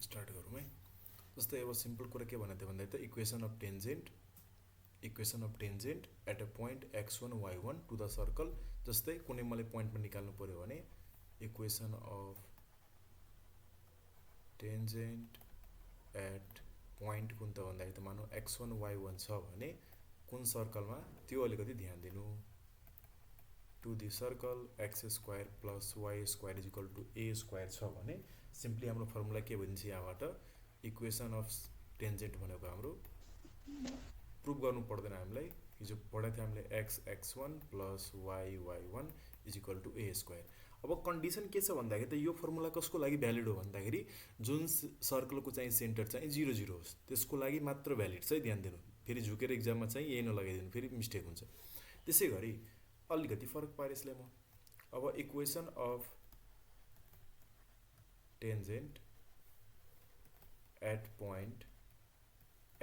Start गरौँ है। जस्तै अब सिम्पल कुरा के भनेको थियो भन्दा त equation of tangent at a point x1 y1 to the circle. जस्तै कुनै मैले पोइन्टमा निकाल्नु पर्यो भने equation of tangent at point कुन त भन्दाखेरि त मानौ x1 y1 छ भने कुन सर्कलमा त्यो अलिकति ध्यान दिनु। To the circle x square plus y square is equal to a square छ भने सिम्पली हाम्रो फर्मुला के भनिन्छ यहाँबाट इक्वेसन अफ टेन्जेन्ट भनेको हाम्रो प्रुभ गर्नु पर्दैन हामीलाई। हिजो पढाएको थियो हामीले x x one plus y y one is equal to a square. अब कन्डिसन के छ भन्दाखेरि त यो फर्मुला कसको लागि भ्यालिड हो भन्दाखेरि जुन सर्कलको चाहिँ सेन्टर चाहिँ 0 0 होस् त्यसको लागि मात्र भ्यालिड छ है, ध्यान दिनु। फेरि झुकेर इक्जाममा चाहिँ यही नलगाइदिनु, फेरि मिस्टेक हुन्छ। त्यसै गरी अलिकति फरक पारे यसलाई म अब equation of tangent at point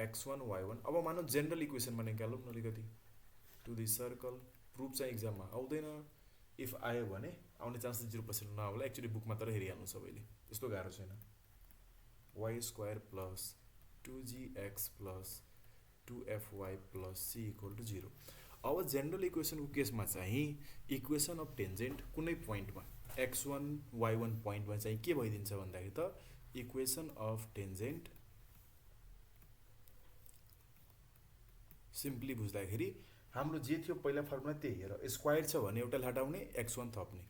x1 y1 अब मानौ जेनरल इक्वेसनमा निकालौँ न अलिकति। टु दी सर्कल प्रुफ चाहिँ इक्जाममा आउँदैन, इफ आयो भने आउने चान्सेस 0% नहोला। एक्चुअली बुकमा तर हेरिहाल्नु सबैले, त्यस्तो गाह्रो छैन। Y square plus 2gx plus 2fy plus c equal to 0। अब जेनरल इक्वेसनको केसमा चाहिँ इक्वेसन अफ टेन्जेन्ट कुनै पोइन्टमा x1 y1 पोइन्टमा चाहिँ के भइदिन्छ भन्दाखेरि त इक्वेसन अफ टेन्जेन्ट सिम्पली बुझ्दाखेरि हाम्रो जे थियो पहिला फर्मुला त्यही हेर। स्क्वायर छ भने एउटाले हटाउने x1 थप्ने,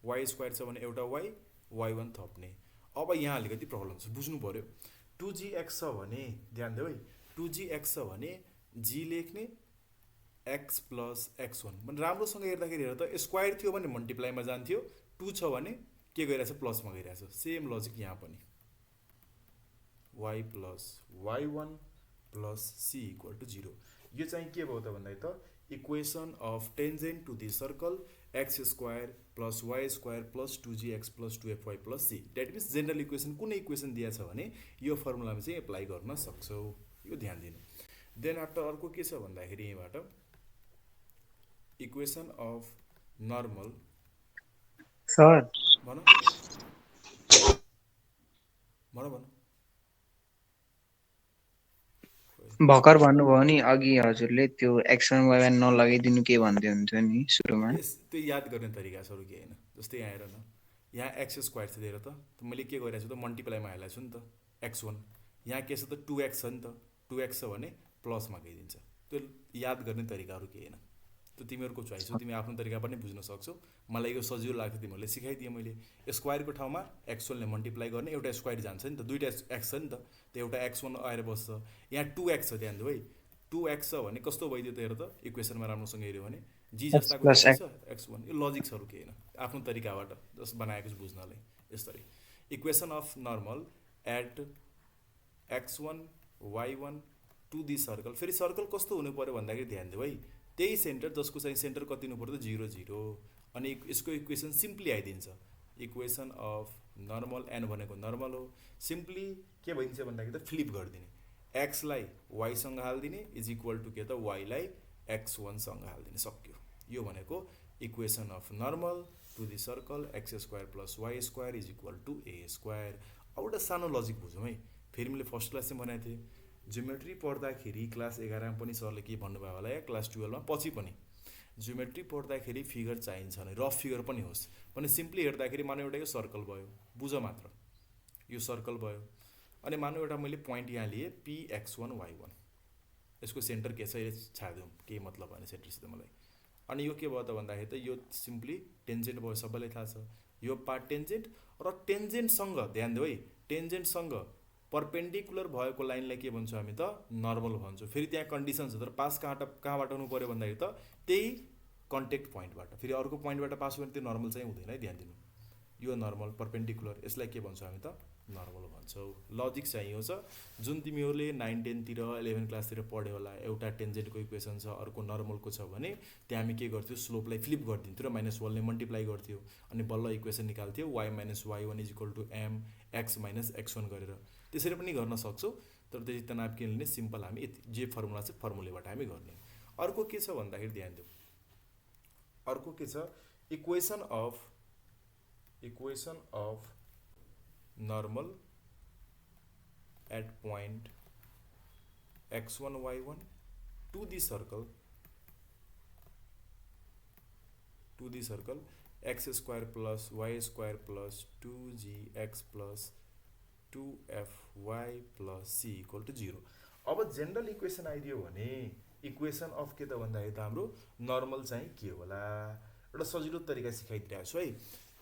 वाई स्क्वायर छ भने एउटा वाई y1 थप्ने। अब यहाँ अलिकति प्रब्लम छ, बुझ्नु पर्यो। 2gx छ भने ध्यान देऊ है, 2gx छ भने g लेख्ने x प्लस x1 भने राम्रोसँग हेर्दाखेरि हेर त स्क्वायर थियो भने मल्टिप्लाईमा जान्थ्यो, 2 छ भने के गइरहेछ प्लसमा गइरहेछ। सेम लजिक यहाँ पनि y plus y1 plus c equal to 0। यो चाहिँ के भयो त भन्दा त equation of tangent to the circle x square plus y square plus 2gx plus 2fy plus c। That means general equation कुनै इक्वेसन दिएको छ भने यो फर्मुलामा चाहिँ एप्लाई गर्न सक्छौ, यो ध्यान दिनु। देन आफ्टर अर्को के छ भन्दाखेरि यहीँबाट इक्वेसन अफ नर्मल सर भन भन भन भर्खर भन्नुभयो नि अघि हजुरले त्यो x1 y1 नलगाइदिनु के भन्दै हुन्थ्यो नि सुरुमा। त्यो याद गर्ने तरिका छ अरू के होइन। जस्तै यहाँ हेर न, यहाँ एक्स स्क्वायर छ दिएर त मैले के गरिरहेको छु त मल्टिप्लाईमा हालेको छु नि त x1। यहाँ के छ त 2x छ नि त, 2x छ भने प्लसमा गइदिन्छ। त्यो याद गर्ने तरिकाहरू केही होइन, त्यो तिमीहरूको चोइस हो, तिमी आफ्नो तरिका पनि बुझ्न सक्छौ। मलाई यो सजिलो लाग्थ्यो तिमीहरूले सिकाइदिएँ मैले। स्क्वायरको ठाउँमा x1ले मल्टिप्लाई गर्ने, एउटा स्क्वायर जान्छ नि त, दुईवटा x छ नि त, त्यो एउटा x1 आएर बस्छ। यहाँ 2x छ, ध्यान देऊ है, 2x छ भने कस्तो भइदियो त हेर त इक्वेसनमा राम्रोसँग हेऱ्यो भने जी x जस्ताको प्लस जस्तै x छ x1। यो लजिक्सहरू केही होइन, आफ्नो तरिकाबाट जस्ट बनाएको छु बुझ्नलाई। यसरी equation of normal at x1 y1 to the circle. फेरि सर्कल कस्तो हुनु पर्यो भन्दाखेरि ध्यान देऊ है, त्यही सेन्टर जसको चाहिँ सेन्टर कति हुनु पर्यो त 0 0। अनि यसको इक्वेसन सिम्पली आइदिन्छ इक्वेसन अफ नर्मल, एन भनेको नर्मल हो। सिम्पली के भइदिन्छ भन्दाखेरि त फ्लिप गरिदिने, एक्सलाई वाईसँग हालिदिने इज इक्वल टु के त वाईलाई x1सँग हालिदिने, सक्यो। यो भनेको equation of normal to the circle x square plus y square is equal to a square. अब एउटा सानो लजिक बुझौँ है। फेरि मैले फर्स्ट क्लास चाहिँ बनाएको थिएँ, जियोमेट्री पढ्दाखेरि क्लास 11मा पनि सरले के भन्नुभयो होला या क्लास 12मा पछि पनि, जियोमेट्री पढ्दाखेरि फिगर चाहिन्छ भने रफ फिगर पनि होस् भने सिम्पली हेर्दाखेरि मानौ एउटा यो सर्कल भयो, बुझ मात्र यो सर्कल भयो। अनि मानौ एउटा मैले पोइन्ट यहाँ लिएँ px1 y1, यसको सेन्टर के छ यसले छाडिदिउँ, केही मतलब भएन सेन्टरसित मलाई। अनि यो के भयो त भन्दाखेरि त यो सिम्पली टेन्जेन्ट भयो, सबैलाई थाहा छ यो पार्ट टेन्जेन्ट। र टेन्जेन्टसँग ध्यान देऊ है, टेन्जेन्टसँग पर्पेन्डिकुलर भएको लाइनलाई के भन्छौँ हामी त नर्मल भन्छौँ। फेरि त्यहाँ कन्डिसन छ, तर पास कहाँबाट हुनु पऱ्यो भन्दाखेरि त त्यही कन्ट्याक्ट पोइन्टबाट। फेरि अर्को पोइन्टबाट पास हो भने त्यो नर्मल चाहिँ हुँदैन है, ध्यान दिनु। यो नर्मल पर्पेन्डिकुलर, यसलाई के भन्छौँ हामी त नर्मल भन्छौँ। लजिक चाहिँ यो छ जुन तिमीहरूले 9 10 तिर 11 क्लासतिर पढ्यो होला। एउटा टेन्जेन्टको इक्वेसन छ, अर्को नर्मलको छ भने त्यहाँ हामी के गर्थ्यो स्लोपलाई फ्लिप गरिदिन्थ्यो र -1ले मल्टिप्लाई गर्थ्यो अनि बल्ल इक्वेसन निकाल्थ्यो y - y1 is equal to m x - x1 गरेर। त्यसरी पनि गर्न सक्छौँ, तर त्यति तनाव के लिने, सिम्पल हामी जे फर्मुला छ फर्मुलेबाट हामी गर्ने। अर्को के छ भन्दाखेरि ध्यान दिउँ, अर्को के छ equation of normal at point x1 y1 to the circle x square plus y square plus 2gx plus 2fy plus c equal to 0. अब जेनरल इक्वेसन आइदियो भने इक्वेसन अफ के त भन्दाखेरि त हाम्रो नर्मल चाहिँ के होला एउटा सजिलो तरिका सिकाइदिरहेको छु है।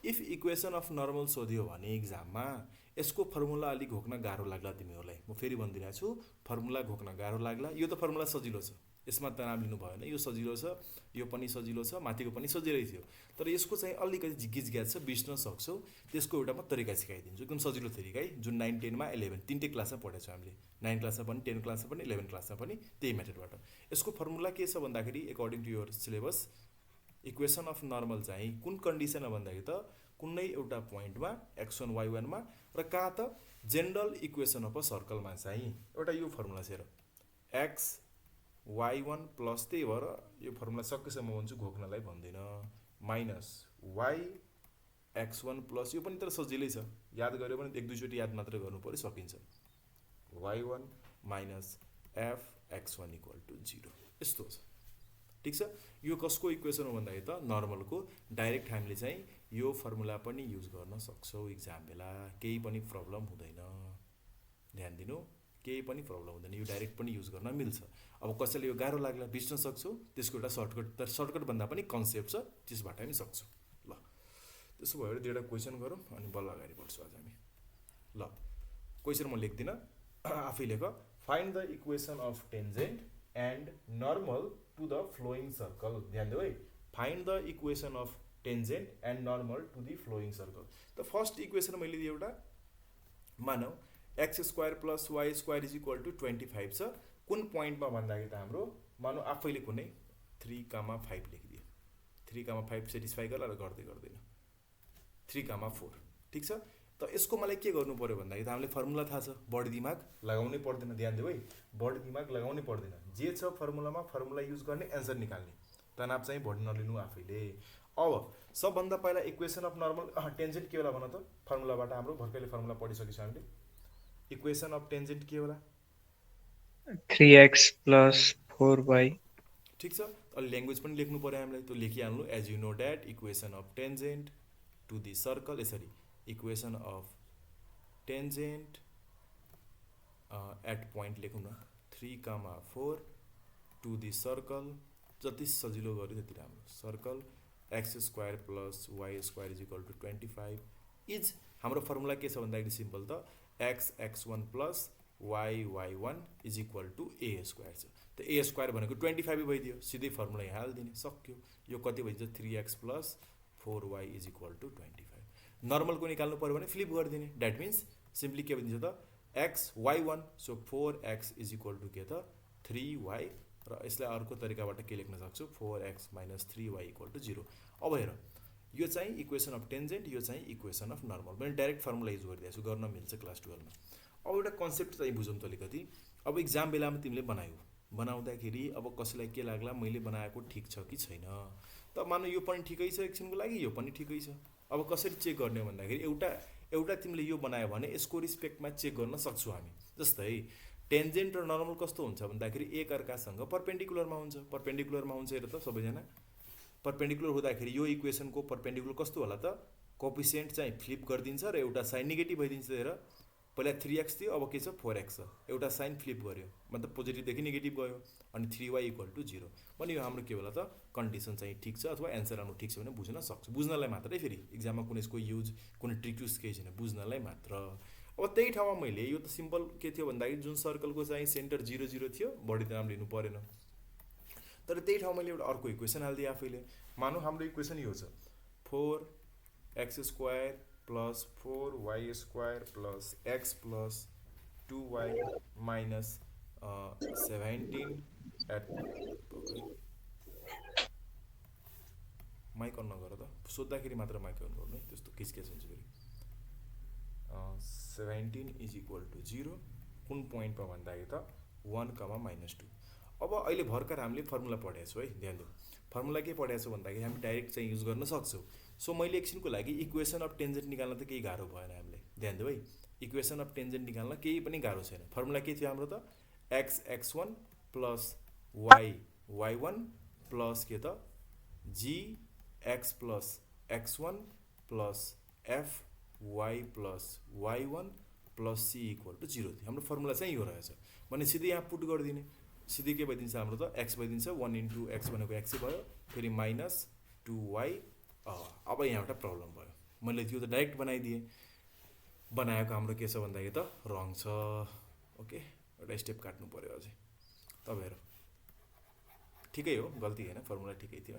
इफ इक्वेसन अफ नर्मल सोध्यो भने इक्जाममा यसको फर्मुला अलिक घोक्न गाह्रो लाग्ला तिमीहरूलाई। म फेरि भनिदिरहेको छु, फर्मुला घोक्न गाह्रो लाग्ला। यो त फर्मुला सजिलो छ, यसमा तनाव लिनु भएन, यो सजिलो छ, यो पनि सजिलो छ, माथिको पनि सजिलै थियो। तर यसको चाहिँ अलिकति गिजग्याज छ, बिर्सन सक्छौ। त्यसको एउटा म तरिका सिकाइदिन्छु, एकदम सजिलो तरिका है, जुन 9, 10 मा 11 तिनटै क्लासमा पढेको छौँ हामीले। 9 क्लासमा पनि, 10 क्लासमा पनि, 11 क्लासमा पनि त्यही मेथडबाट। यसको फर्मुला के छ भन्दाखेरि according to your syllabus equation of normal चाहिँ कुन कन्डिसनमा भन्दाखेरि त कुनै एउटा पोइन्टमा x1 y1 मा र कहाँ त जेनरल इक्वेसन अफ अ सर्कलमा चाहिँ एउटा यो फर्मुला छ। x y1 प्लस, त्यही भएर यो फर्मुला सकेसम्म भन्छु, घोक्नलाई भन्दैन, माइनस y x1 प्लस, यो पनि तर सजिलै छ, याद गर्यो भने एक दुईचोटि याद मात्र गर्नु पर्यो, सकिन्छ। y1 minus f x1 equal to 0 यस्तो छ। ठिक छ, यो कसको इक्वेसन हो भन्दाखेरि त नर्मलको। डाइरेक्ट हामीले चाहिँ यो फर्मुला पनि युज गर्न सक्छौँ इक्जाम बेला, केही पनि प्रब्लम हुँदैन। ध्यान दिनु, केही पनि प्रब्लम हुँदैन, यो डाइरेक्ट पनि युज गर्न मिल्छ। अब कसैले यो गाह्रो लाग्ला बिर्सन सक्छौ, त्यसको एउटा सर्टकट, तर सर्टकट भन्दा पनि कन्सेप्ट छ, त्यसबाट पनि सक्छौ। ल त्यसो भयो भने दुईवटा क्वेसन गरौँ अनि बल्ल अगाडि बढ्छौँ आज हामी। ल क्वेसन म लेख्दिनँ, आफै लेख। Find the equation of tangent and normal to the following circle. ध्यान दियो है, find the equation of tangent and normal to the following circle. त फर्स्ट इक्वेसन मैले दिएँ एउटा, मानौ x square plus y square is equal to 25 छ। कुन पोइन्टमा भन्दाखेरि त हाम्रो मानौ आफैले कुनै 3,5 लेखिदियो। 3,5 सेटिस्फाई गर्ला र गर्दैन 3,4। ठिक छ, त यसको मलाई के गर्नु पर्यो भन्दाखेरि त हामीले फर्मुला थाहा छ, बढी दिमाग लगाउनै पर्दैन। ध्यान दियो है, बढी दिमाग लगाउनै पर्दैन, जे छ फर्मुलामा फर्मुला युज गर्ने, एन्सर निकाल्ने, तनाव चाहिँ बढी नलिनु आफैले। अब सबभन्दा पहिला इक्वेसन अफ नर्मल टेन्जेन्ट के होला भन त, फर्मुलाबाट हाम्रो भर्खरले फर्मुला पढिसकेछौँ हामीले। इक्वेसन अफ टेन्जेन्ट के होला? 3x plus 4y। ठिक छ, अहिले ल्याङ्ग्वेज पनि लेख्नु पर्यो हामीलाई, त्यो लेखिहाल्नु। As you know that equation of tangent to the circle, यसरी equation of tangent at point लेखौँ न, 3,4 टु दि सर्कल, जति सजिलो गर्यो त्यति राम्रो। Circle x square plus y square is equal to 25 is, हाम्रो फर्मुला के छ भन्दाखेरि सिम्पल त x x1 plus y1 is equal to a square छ। त ए स्क्वायर भनेको 25 भइदियो, सिधै फर्मुला यहाँ हालिदिने, सक्यो। यो कति भइदिन्छ 3x plus 4y is equal to 25। नर्मलको निकाल्नु पऱ्यो भने फ्लिप गरिदिने, द्याट मिन्स सिम्पली के भइदिन्छ त x y1, so 4x is equal to के त 3y, र यसलाई अर्को तरिकाबाट के लेख्न सक्छु 4x minus 3y equal to 0। अब हेर, यो चाहिँ इक्वेसन अफ टेन्जेन्ट, यो चाहिँ इक्वेसन अफ नर्मल। मैले डाइरेक्ट फर्मुला युज गरिदिएको छु, गर्न मिल्छ क्लास 12 मा। अब एउटा कन्सेप्ट चाहिँ बुझौँ त अलिकति। अब इक्जाम बेलामा तिमीले बनाउँदाखेरि अब कसैलाई के लाग्ला, मैले बनाएको ठिक छ कि छैन। त मानौ यो पनि ठिकै छ एकछिनको लागि, यो पनि ठिकै छ। अब कसरी चेक गर्ने भन्दाखेरि एउटा तिमीले यो बनायो भने यसको रिस्पेक्टमा चेक गर्न सक्छौँ हामी। जस्तै टेन्जेन्ट र नर्मल कस्तो हुन्छ भन्दाखेरि एक अर्कासँग पर्पेन्डिकुलरमा हुन्छ। पर्पेन्डिकुलरमा हुन्छ हेर त सबैजना, पर्पेन्डिकुलर हुँदाखेरि यो इक्वेसनको पर्पेन्डिकुलर कस्तो होला त, कोएफिसिएन्ट चाहिँ फ्लिप गरिदिन्छ र एउटा साइन नेगेटिभ भइदिन्छ। हेर पहिला 3x थियो, अब के छ 4x छ, एउटा साइन फ्लिप गर्यो, मतलब पोजिटिभदेखि नेगेटिभ गयो, अनि 3y इक्वल टु 0 भने यो हाम्रो के होला त कन्डिसन चाहिँ ठिक छ अथवा एन्सर आउनु ठिक छ भने बुझ्न सक्छु। बुझ्नलाई मात्रै, फेरि इक्जाममा कुनै यसको युज कुनै ट्रिक टुस केही छैन, बुझ्नलाई मात्र। अब त्यही ठाउँमा मैले यो त सिम्पल के थियो भन्दाखेरि जुन सर्कलको चाहिँ सेन्टर 0 0 थियो, बढी त नाम लिनु परेन। तर त्यही ठाउँमा मैले एउटा अर्को इक्वेसन हालिदिएँ आफैले। मानौ हाम्रो इक्वेसन यो छ 4x square plus 4y square plus x plus 2y minus 17 at, mic on नगर त, सोद्धाखेरि मात्र माइक अन गर्नु है, त्यस्तो किचकिच हुन्छ फेरि। 17 इज इक्वल टु 0 कुन पोइन्टमा भन्दाखेरि त 1,-2। अब अहिले भर्खर हामीले फर्मुला पढेको छौँ है, ध्यान दिउँ। फर्मुला के पढेको छौँ भन्दाखेरि हामी डाइरेक्ट चाहिँ युज गर्न सक्छौँ। सो मैले एकछिनको लागि इक्वेसन अफ टेन्जेन्ट निकाल्न त केही गाह्रो भएन हामीलाई, ध्यान दिउँ है। इक्वेसन अफ टेन्जेन्ट निकाल्न केही पनि गाह्रो छैन। फर्मुला के थियो हाम्रो त x x1 plus y y1 plus के त g x plus x1 plus f y plus y1 plus c equal to 0 थियो। हाम्रो फर्मुला चाहिँ यो रहेछ भने सिधै यहाँ पुट गरिदिने, सिधै के भइदिन्छ हाम्रो त एक्स भइदिन्छ 1 इन्टु एक्स भनेको एक्सै भयो, फेरि माइनस 2y। अब यहाँबाट प्रब्लम भयो, मैले त्यो त डाइरेक्ट बनाइदिएँ, बनाएको हाम्रो के छ भन्दाखेरि त रङ छ। ओके, एउटा स्टेप काट्नु पऱ्यो अझै। तपाईँहरू ठिकै हो, गल्ती होइन, फर्मुला ठिकै थियो,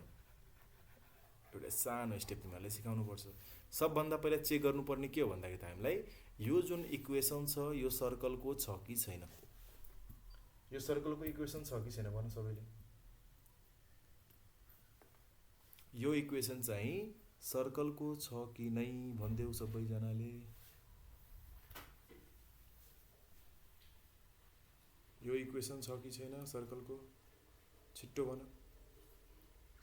एउटा सानो स्टेप तिमीहरूले सिकाउनुपर्छ। सबभन्दा पहिला चेक गर्नुपर्ने के हो भन्दाखेरि त हामीलाई यो जुन इक्वेसन छ यो सर्कलको छ कि छैन। यो सर्कलको इक्वेसन छ कि छैन भन सबैले। यो इक्वेसन चाहिँ सर्कलको छ कि नै भनिदेऊ सबैजनाले। यो इक्वेसन छ कि छैन सर्कलको, छिट्टो भन।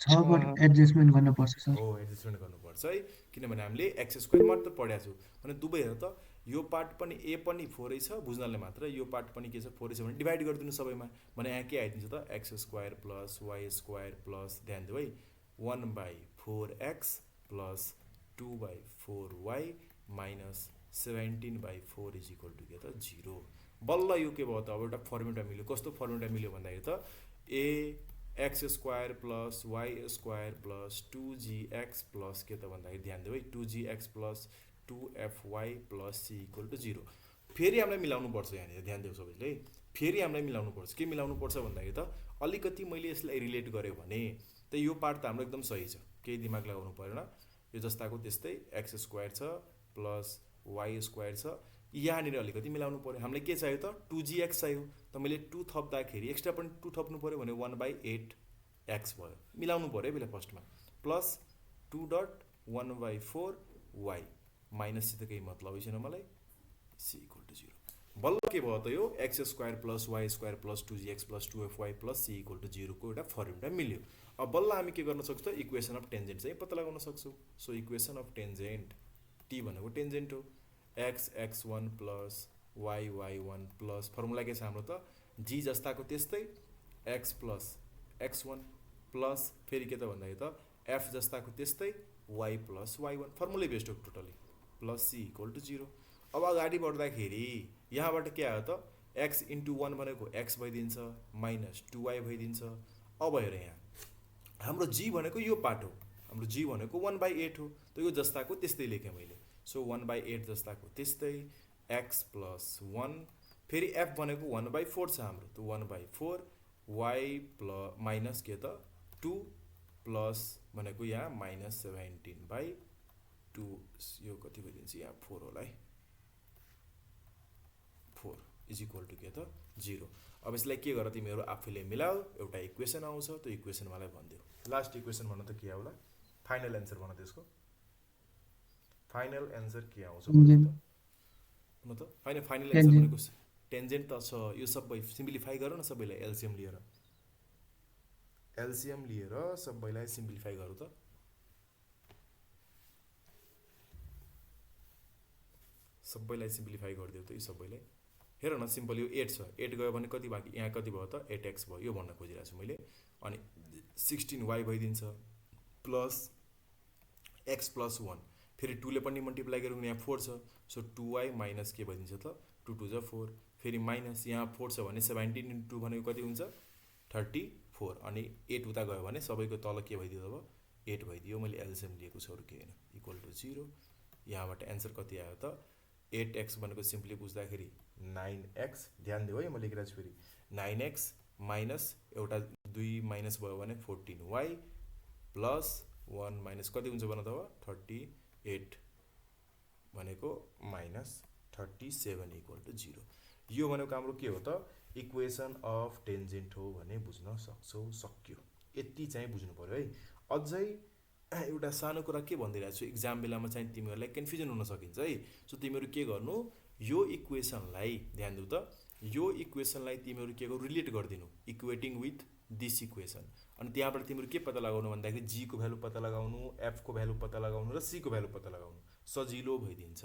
छ बट एडजस्टमेन्ट गर्नुपर्छ सर। हो, एडजस्टमेन्ट गर्नुपर्छ है, किनभने हामीले एक्स स्क्वायर मात्र पढाएको छु भने दुवै हेर त यो पार्ट पनि ए पनि 4 छ बुझ्नले मात्र, यो पार्ट पनि के छ 4 छ भने डिभाइड गरिदिनु सबैमा, भने यहाँ के आइदिन्छ त x square plus y square plus, ध्यान दिऊ है, 1/4x plus 2/4y minus 17/4 is equal to के त 0। बल्ल यो के भयो त अब एउटा फर्मुला मिल्यो। कस्तो फर्मुला मिल्यो भन्दाखेरि त a x square plus y square plus 2gx plus के त भन्दाखेरि ध्यान दिऊ है 2gx plus 2fy plus c equal to 0। फेरि हामीलाई मिलाउनु पर्छ, यहाँनिर ध्यान दिऊ सबैले, फेरि हामीलाई मिलाउनु पर्छ। के मिलाउनु पर्छ भन्दाखेरि त अलिकति मैले यसलाई रिलेट गरेँ भने त यो पार्ट त हाम्रो एकदम सही छ, केही दिमाग लगाउनु परेन। यो जस्ताको त्यस्तै एक्स स्क्वायर छ प्लस वाई स्क्वायर छ, यहाँनिर अलिकति मिलाउनु पऱ्यो। हामीलाई के चाहियो त 2gx चाहियो, त मैले 2 थप्दाखेरि एक्स्ट्रा पनि 2 थप्नु पऱ्यो भने 1/8x भयो, मिलाउनु पऱ्यो पहिला फर्स्टमा, प्लस 2.1/4y माइनस सी त केही मतलब छैन मलाई, सी इक्वल टु 0। बल्ल के भयो त यो x square plus y square plus 2gx plus 2fy plus c equal to 0 को एउटा फर्मुला मिल्यो। अब बल्ल हामी के गर्न सक्छौँ त इक्वेसन अफ टेन्जेन्ट चाहिँ पत्ता लगाउन सक्छौँ। So equation of tangent, T भनेको टेन्जेन्ट हो, x x1 plus y y1 plus formula के छ हाम्रो त जी जस्ताको त्यस्तै एक्स प्लस x1 प्लस फेरि के त भन्दाखेरि त एफ जस्ताको त्यस्तै वाई प्लस y1, फर्मुलै बेस्ट हो totally, plus c equal to 0। अब अगाडि बढ्दाखेरि यहाँबाट के आयो त एक्स इन्टु 1 भनेको एक्स भइदिन्छ माइनस 2y भइदिन्छ। अब हेर यहाँ हाम्रो जी भनेको यो पार्ट हो, हाम्रो जी भनेको 1/8 हो, त यो जस्ताको त्यस्तै लेखेँ मैले। सो 1/8 जस्ताको त्यस्तै एक्स प्लस 1, फेरि एफ भनेको 1/4 छ हाम्रो, त 1/4 वाई प्लस माइनस के त 2 प्लस भनेको यहाँ माइनस 17/2, यो कति भइदिन्छ यहाँ 4 होला है, 4 इज इक्वल टु के त 0। अब यसलाई के गर तिमीहरू आफैले मिलाऊ, एउटा इक्वेसन आउँछ, त्यो इक्वेसन मलाई भनिदेऊ। लास्ट इक्वेसन भन त के होला, फाइनल एन्सर भन त्यसको, फाइनल एन्सर के आउँछ भन त। फाइनल एन्सर भनेको टेन्जेन्ट त छ, यो सबै सिम्प्लिफाई गर न, सबैलाई एलसिएम लिएर, एलसिएम लिएर सबैलाई सिम्प्लिफाई गरौँ त। सबैलाई सिम्प्लिफाई गरिदेऊ त, यो सबैलाई हेर न, सिम्पल यो 8 छ, 8 गयो भने कति बाँकी, यहाँ कति भयो त 8x भयो, यो भन्न खोजिरहेको छु मैले। अनि 16y भइदिन्छ प्लस x प्लस 1, फेरि 2 ले पनि मल्टिप्लाई गरेर यहाँ 4 छ, सो 2y माइनस के भइदिन्छ त 2 2 जा 4, फेरि माइनस यहाँ 4 छ भने 17 इन्टु 2 भनेको कति हुन्छ 34, अनि 8 उता गयो भने सबैको तल के भइदियो अब 8 भइदियो, मैले एलसिएम लिएको छु अरू के होइन, इक्वल टु 0। यहाँबाट एन्सर कति आयो त 8x भनेको सिम्पली बुझ्दाखेरि 9x, ध्यान दियो है म लेखिरहेको छु फेरि 9x माइनस एउटा 2 माइनस भयो भने 14y प्लस 1 माइनस कति हुन्छ भन त अब 38 भनेको माइनस 37 इक्वल टु 0। यो भनेको हाम्रो के हो त इक्वेसन अफ टेन्जेन्ट हो भने बुझ्न सक्छौ, सक्यो। यति चाहिँ बुझ्नु पर्यो है। अझै एउटा सानो कुरा के भनिदिरहेको छु, इक्जाम बेलामा चाहिँ तिमीहरूलाई कन्फ्युजन हुन सकिन्छ है। सो तिमीहरू के गर्नु, यो इक्वेसनलाई ध्यान दिउ त, यो इक्वेसनलाई तिमीहरू के गर्नु रिलेट गरिदिनु इक्वेटिङ विथ दिस इक्वेसन, अनि त्यहाँबाट तिमीहरू के पत्ता लगाउनु भन्दाखेरि जी को भ्यालु पत्ता लगाउनु, एफ को भ्यालु पत्ता लगाउनु र सी को भ्यालु पत्ता लगाउनु, सजिलो भइदिन्छ।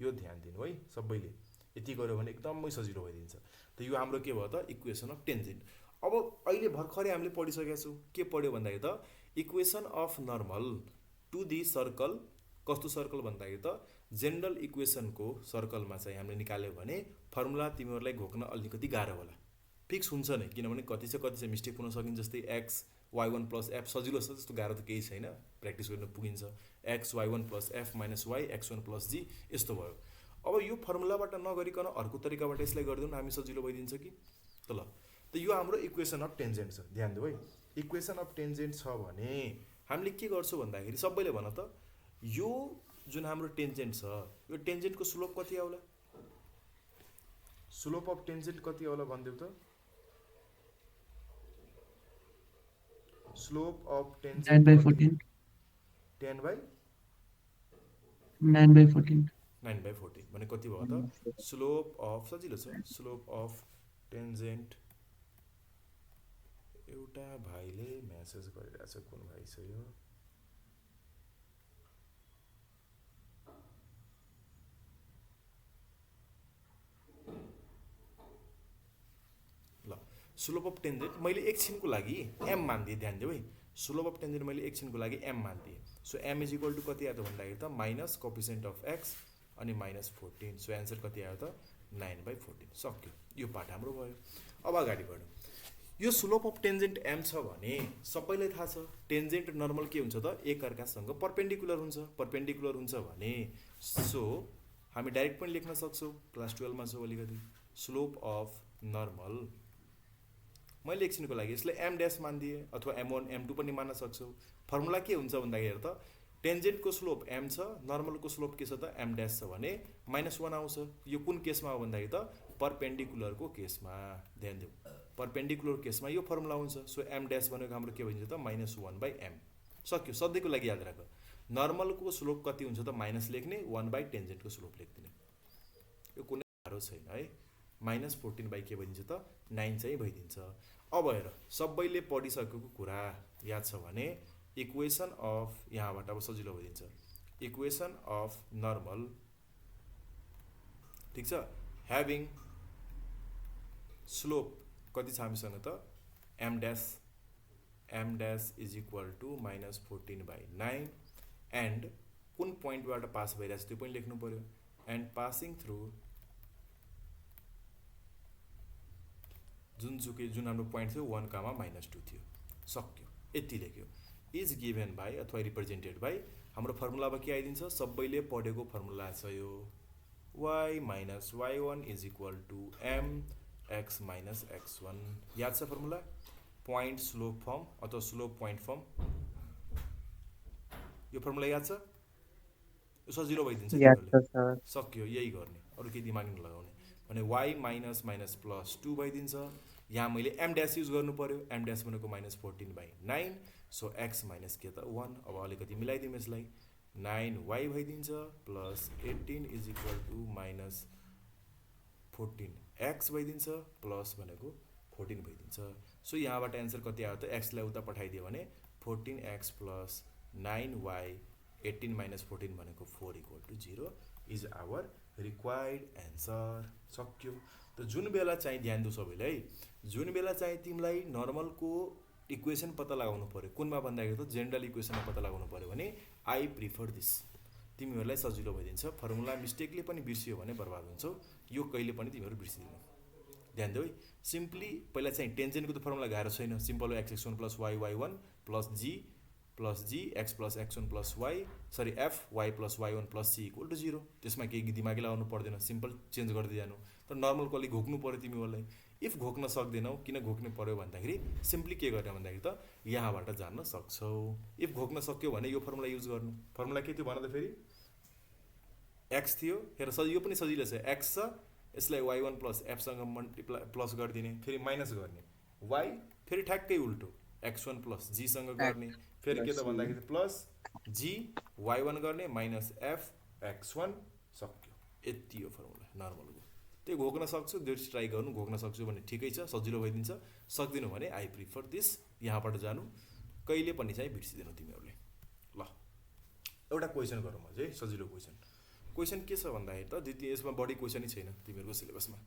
यो ध्यान दिनु है सबैले, यति गर्यो भने एकदमै सजिलो भइदिन्छ। त यो हाम्रो के भयो त इक्वेसन अफ टेन्जेन्ट। अब अहिले भर्खरै हामीले पढिसकेका छौँ, के पढ्यो भन्दाखेरि त equation of normal to the circle. कस्तो सर्कल भन्दाखेरि त जेनरल इक्वेसनको सर्कलमा चाहिँ हामीले निकाल्यो भने फर्मुला तिमीहरूलाई घोक्न अलिकति गाह्रो होला, फिक्स हुन्छ नै, किनभने कति चाहिँ मिस्टेक हुन सकिन्छ। जस्तै x y one plus f सजिलो छ, त्यस्तो गाह्रो त केही छैन, प्र्याक्टिस गर्न पुगिन्छ। X y one plus f minus y x one plus g यस्तो भयो। अब यो फर्मुलाबाट नगरिकन अर्को तरिकाबाट यसलाई गरिदिउँ न, हामी सजिलो भइदिन्छ कि त। ल त यो हाम्रो इक्वेसन अफ टेन्जेन्ट छ, ध्यान दिऊ है। इक्वेसन अफ टेन्जेन्ट छ भने हामीले के गर्छौँ भन्दाखेरि सबैले भन त, यो जुन हाम्रो टेन्जेन्ट छ यो टेन्जेन्टको स्लोप कति आउला? स्लोप अफ टेन्जेन्ट कति आउला भनिदेऊ त? स्लोप अफ टेन्जेन्ट 9/14 9/14 भने कति भयो त? स्लोप अफ सजिलो छ, स्लोप अफ टेन्जेन्ट। एउटा भाइले मेसेज गरिरहेछ, कुन भाइ छ यो? ल स्लोप अफ टेन्जेन्ट मैले एकछिनको लागि एम मानिदिएँ, ध्यान दिऊ है। स्लोप अफ टेन्जेन्ट मैले एकछिनको लागि एम मानिदिएँ। So m is equal to कति आयो त भन्दाखेरि त माइनस कोफिसिएन्ट अफ एक्स अनि माइनस 14। सो एन्सर कति आयो त 9/14। सक्यो, यो पार्ट हाम्रो भयो। अब अगाडि बढ्नु। यो स्लोप अफ टेन्जेन्ट एम छ भने सबैलाई थाहा छ टेन्जेन्ट नर्मल के हुन्छ त एकअर्कासँग परपेन्डिकुलर हुन्छ। परपेन्डिकुलर हुन्छ भने सो हामी डाइरेक्ट पनि लेख्न सक्छौँ, क्लास 12 मा छौँ अलिकति। स्लोप अफ नर्मल मैले एकछिनको लागि यसलाई एम ड्यास मानिदिएँ, अथवा M1 M2 पनि मान्न सक्छौँ। फर्मुला के हुन्छ भन्दाखेरि त टेन्जेन्टको स्लोप एम छ, नर्मलको स्लोप के छ त एम ड्यास छ भने -1 आउँछ। यो कुन केसमा हो भन्दाखेरि त परपेन्डिकुलरको केसमा। ध्यान दिऊ, परपेन्डिकुलर केसमा यो फर्मुला हुन्छ। सो एम ड्यास भनेको हाम्रो के भइन्छ त -1/m। सक्यो, सधैँको लागि याद राख। नर्मलको स्लोप कति हुन्छ त माइनस लेख्ने, 1/टेन्जेन्टको स्लोप लेखिदिने। यो कुनै गाह्रो छैन है। -14 के भइदिन्छ त 9 चाहिँ भइदिन्छ। अब हेर, सबैले पढिसकेको कुरा याद छ भने इक्वेसन अफ, यहाँबाट अब सजिलो भइदिन्छ, इक्वेसन अफ नर्मल, ठिक छ, ह्याभिङ स्लोप कति छ हामीसँग त m dash is equal to -14/9 and कुन पोइन्टबाट पास भइरहेछ त्यो पनि लेख्नु पर्यो। एन्ड पासिङ थ्रु जुन हाम्रो पोइन्ट थियो 1,-2 थियो। सक्यो, यति लेख्यो। इज गिभन बाई अथवा रिप्रेजेन्टेड बाई, हाम्रो फर्मुलामा के आइदिन्छ? सबैले पढेको फर्मुला छ यो, y - y1 is equal to m x - x1। याद छ फर्मुला? पोइन्ट स्लोप फर्म अथवा स्लोप पोइन्ट फर्म। यो फर्मुला याद छ? यो सजिलो भइदिन्छ तिमीहरूले। सक्यो, यही गर्ने, अरू केही दिमाग नलगाउने। भने y - +2 भइदिन्छ। यहाँ मैले एम ड्यास युज गर्नु पर्यो, एम ड्यास भनेको -14/9। सो x माइनस के त 1। अब अलिकति मिलाइदिउँ यसलाई, 9y भइदिन्छ plus 18 is equal to -14x भइदिन्छ, प्लस भनेको 14 भइदिन्छ। सो यहाँबाट एन्सर कति आयो त? एक्सलाई उता पठाइदियो भने 14x प्लस 9y 18 - 14 भनेको 4 = 0 इज आवर रिक्वायर्ड एन्सर। सक्यो। त जुन बेला चाहिँ ध्यान दिउ सबैले है, जुन बेला चाहिँ तिमीलाई नर्मलको इक्वेसन पत्ता लगाउनु पर्यो, कुनमा भन्दाखेरि त जेनरल इक्वेसनमा पत्ता लगाउनु पर्यो भने आई प्रिफर दिस। तिमीहरूलाई सजिलो भइदिन्छ। फर्मुला मिस्टेकले पनि बिर्सियो भने बर्बाद हुन्छौ। यो कहिले पनि तिमीहरू बिर्सिदिनु। ध्यान दिऊ है। सिम्पली पहिला चाहिँ टेन्जेन्टको त फर्मुला गाह्रो छैन, सिम्पल हो, x1 + y1 + g x + x1 + y f y + y1 + c = 0। त्यसमा केही दिमागै लगाउनु पर्दैन, सिम्पल चेन्ज गर्दै जानु। तर नर्मलको अलिक घोक्नु पर्यो तिमीहरूलाई। इफ घोक्न सक्दैनौ, किन घोक्नु पर्यो भन्दाखेरि सिम्पली के गर्ने भन्दाखेरि त यहाँबाट जान्न सक्छौ। इफ घोक्न सक्यो भने यो फर्मुला युज गर्नु। फर्मुला के थियो भन त फेरि? x थियो, हेर यो पनि सजिलो छ, x छ, यसलाई y1 + f सँग मल्टिप्लाई प्लस गरिदिने, फेरि माइनस गर्ने, y फेरि ठ्याक्कै उल्टो x1 + g सँग गर्ने, फेरि के त भन्दाखेरि प्लस g y1 गर्ने माइनस f x1। सक्यो, यति हो फर्मुला नर्मलको। त्यो घोक्न सक्छु, जति ट्राई गर्नु, घोक्न सक्छु भने ठिकै छ, सजिलो भइदिन्छ। सक्दिनौ भने आई प्रिफर दिस, यहाँबाट जानु, कहिले पनि चाहिँ बिर्सिदिनु तिमीहरूले। ल एउटा क्वेसन गरौँ अझै सजिलो क्वेसन। क्वेसन के छ भन्दाखेरि त द्वितीय यसमा बढी क्वेसनै छैन तिमीहरूको सिलेबसमा।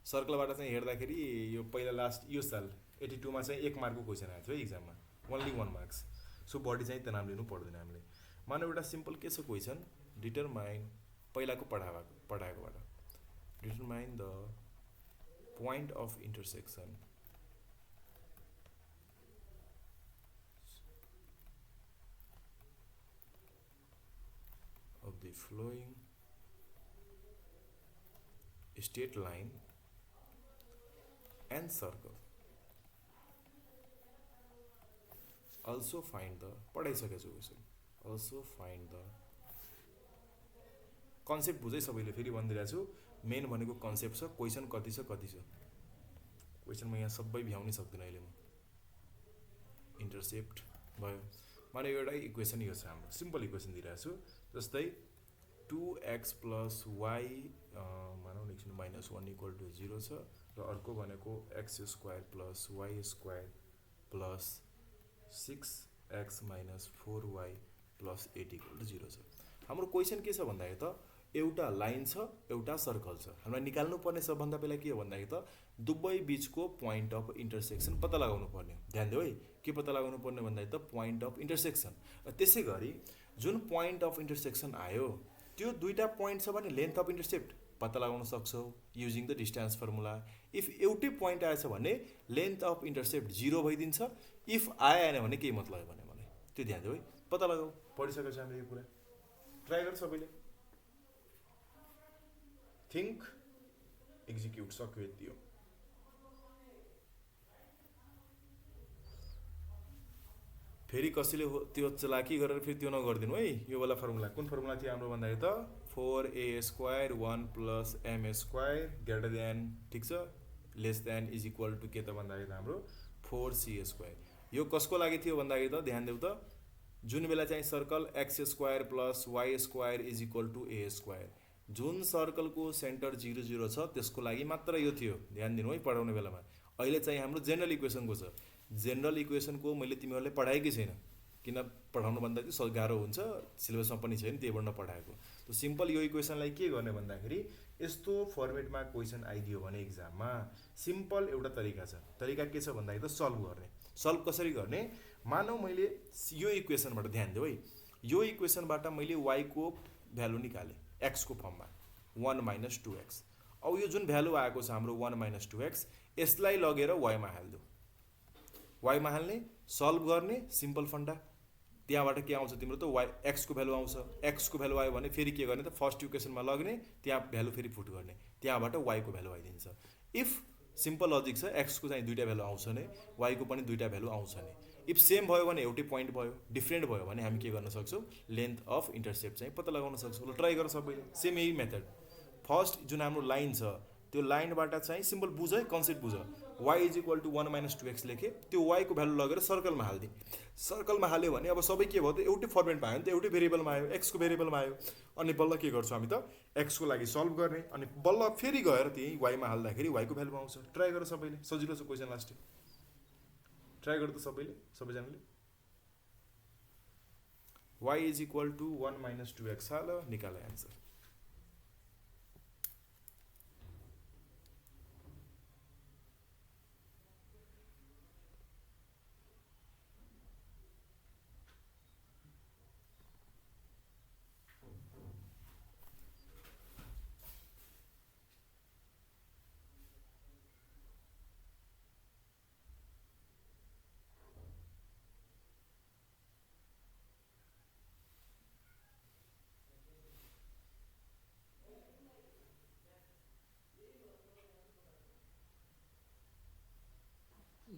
सर्कलबाट चाहिँ हेर्दाखेरि यो पहिला लास्ट यो साल 82 मा चाहिँ 1 मार्कको क्वेसन आएको थियो है इक्जाममा, ओन्ली 1 मार्क्स। सो बढी चाहिँ तनाव लिनु पर्दैन हामीले। मानव एउटा सिम्पल के छ क्वेसन, डिटरमाइन पहिलाको पढाएकोबाट determine the point of intersection of the flowing straight line and circle. Also find the पढाइसकेको छु question. Also find the concept बुझै सबैले, फेरि भनिदिरहेको छु मेन भनेको कन्सेप्ट छ, क्वेसन कति छ क्वेसन म यहाँ सबै भ्याउनै सक्दिनँ अहिले म। इन्टरसेप्ट भयो, माने एउटा इक्वेसन यो छ हाम्रो, सिम्पल इक्वेसन दिइरहेको छु। जस्तै 2x + y मानौ न एकछिन -1 = 0 छ, र अर्को भनेको x² + y² + 6x - 4y + 8 = 0 छ। हाम्रो क्वेसन के छ भन्दाखेरि त एउटा लाइन छ, एउटा सर्कल छ। हामीलाई निकाल्नु पर्ने सबभन्दा पहिला के हो भन्दाखेरि त दुवै बीचको पोइन्ट अफ इन्टरसेक्सन पत्ता लगाउनु पर्ने। ध्यान दिऊ है, के पत्ता लगाउनु पर्ने भन्दाखेरि त पोइन्ट अफ इन्टरसेक्सन। त्यसै गरी जुन पोइन्ट अफ इन्टरसेक्सन आयो त्यो दुईटा पोइन्ट छ भने लेन्थ अफ इन्टरसेप्ट पत्ता लगाउन सक्छौ using the distance formula. If एउटै पोइन्ट आएछ भने लेन्थ अफ इन्टरसेप्ट 0 भइदिन्छ। इफ आएन भने केही मतलब भने मलाई त्यो ध्यान दिऊ है, पत्ता लगाऊ। पढिसकेको छ हामीले यो कुरा, ट्राई गर सबैले। थिङ्क, एक्जिक्युट, सक्यो यति हो। फेरि कसैले त्यो चलाकी गरेर फेरि त्यो नगरिदिनु है। यो वाला फर्मुला कुन फर्मुला थियो हाम्रो भन्दाखेरि त 4a² 1 + m² > ठिक छ less than is equal to के त भन्दाखेरि हाम्रो 4c²। यो कसको लागि थियो भन्दाखेरि त ध्यान देऊ त, जुन बेला चाहिँ circle x² + y² is equal to a², जुन सर्कलको सेन्टर 0 0 छ त्यसको लागि मात्र यो थियो। ध्यान दिनु है पढाउने बेलामा। अहिले चाहिँ हाम्रो जेनरल इक्वेसनको छ। जेनरल इक्वेसनको मैले तिमीहरूले पढाएकै छैन, किन पढाउनु भन्दा चाहिँ गाह्रो हुन्छ, सिलेबसमा पनि छैन, त्यही भएर नपढाएको। त सिम्पल यो इक्वेसनलाई के गर्ने भन्दाखेरि यस्तो फर्मेटमा क्वेसन आइदियो भने इक्जाममा सिम्पल एउटा तरिका छ। तरिका के छ भन्दाखेरि त सल्भ गर्ने। सल्भ कसरी गर्ने, मानौ मैले यो इक्वेसनबाट, ध्यान दिऊ है, यो इक्वेसनबाट मैले y को भ्यालु निकालेँ x को फर्ममा 1 - 2x। अब यो जुन भ्यालु आएको छ हाम्रो 1 - 2x, यसलाई लगेर y मा हाल्दियो। y मा हाल्ने, सल्भ गर्ने, सिम्पल फन्डा। त्यहाँबाट के आउँछ तिम्रो त y x को भ्यालु आउँछ। x को भ्यालु आयो भने फेरि के गर्ने त फर्स्ट इक्वेसनमा लग्ने, त्यहाँ भ्यालु फेरि पुट गर्ने, त्यहाँबाट y को भ्यालु आइदिन्छ। इफ सिम्पल लजिक छ, x को चाहिँ दुईटा भ्यालु आउँछ नै, y को पनि दुईटा भ्यालु आउँछ नै। इफ सेम भयो भने एउटै पोइन्ट भयो, डिफ्रेन्ट भयो भने हामी के गर्न सक्छौँ, लेन्थ अफ इन्टरसेप्ट चाहिँ पत्ता लगाउन सक्छौँ। ल ट्राई गर सबैले, सेम यही मेथड। फर्स्ट जुन हाम्रो लाइन छ त्यो लाइनबाट चाहिँ सिम्पल बुझ है, कन्सेप्ट बुझ। y = 1 - 2x लेखेँ, त्यो y को भ्यालु लगेर सर्कलमा हालिदिएँ। सर्कलमा हाल्यो भने अब सबै के भयो त एउटै फर्मेटमा आयो नि त, एउटै भेरिएबलमा आयो, x को भेरिएबलमा आयो। अनि बल्ल के गर्छौँ हामी त x को लागि सल्भ गर्ने, अनि बल्ल फेरि गएर त्यही y मा हाल्दाखेरि y को भ्यालु आउँछ। ट्राई गर सबैले, सजिलो छ क्वेसन लास्ट। ट्राई गर त सबैले, सबैजनाले। y = 1 - 2x हाल, निकाल एन्सर।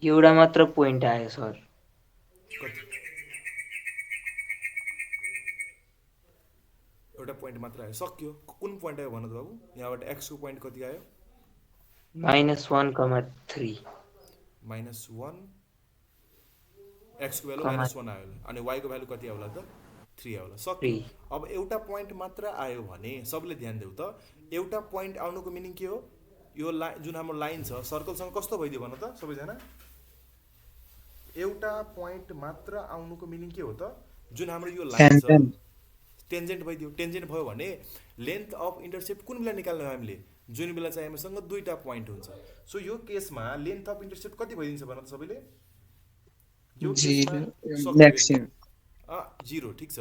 एउटा मात्र पोइन्ट आयो सर। एउटा पोइन्ट मात्र आयो, सक्यो। कुन पोइन्ट आयो भन त बाबु, यहाँबाट x को पोइन्ट कति आयो? -1,3 -1 x को भ्यालु -1 आयो, अनि y को भ्यालु कति आउला त 3 आउला, सक्यो। अब एउटा पोइन्ट मात्र आयो भने सबले ध्यान देऊ त, एउटा पोइन्ट आउनुको मिनिङ के हो, यो जुन हाम्रो लाइन छ सर्कलसँग कस्तो भइदियो भन त सबैजना। एउटा पोइन्ट मात्र आउनुको मिनिङ के हो त, जुन हाम्रो यो लाइन छ टेन्जेन्ट भइदियो। टेन्जेन्ट भयो भने लेन्थ अफ इन्टरसेप्ट कुन बेला निकाल्ने हो हामीले, जुन बेला चाहिँ हामीसँग दुईटा पोइन्ट हुन्छ। सो यो केसमा लेन्थ अफ इन्टरसेप्ट कति भइदिन्छ भन त सबैले, यो केसमा 0 म्याक्सिमम 0 ठिक छ।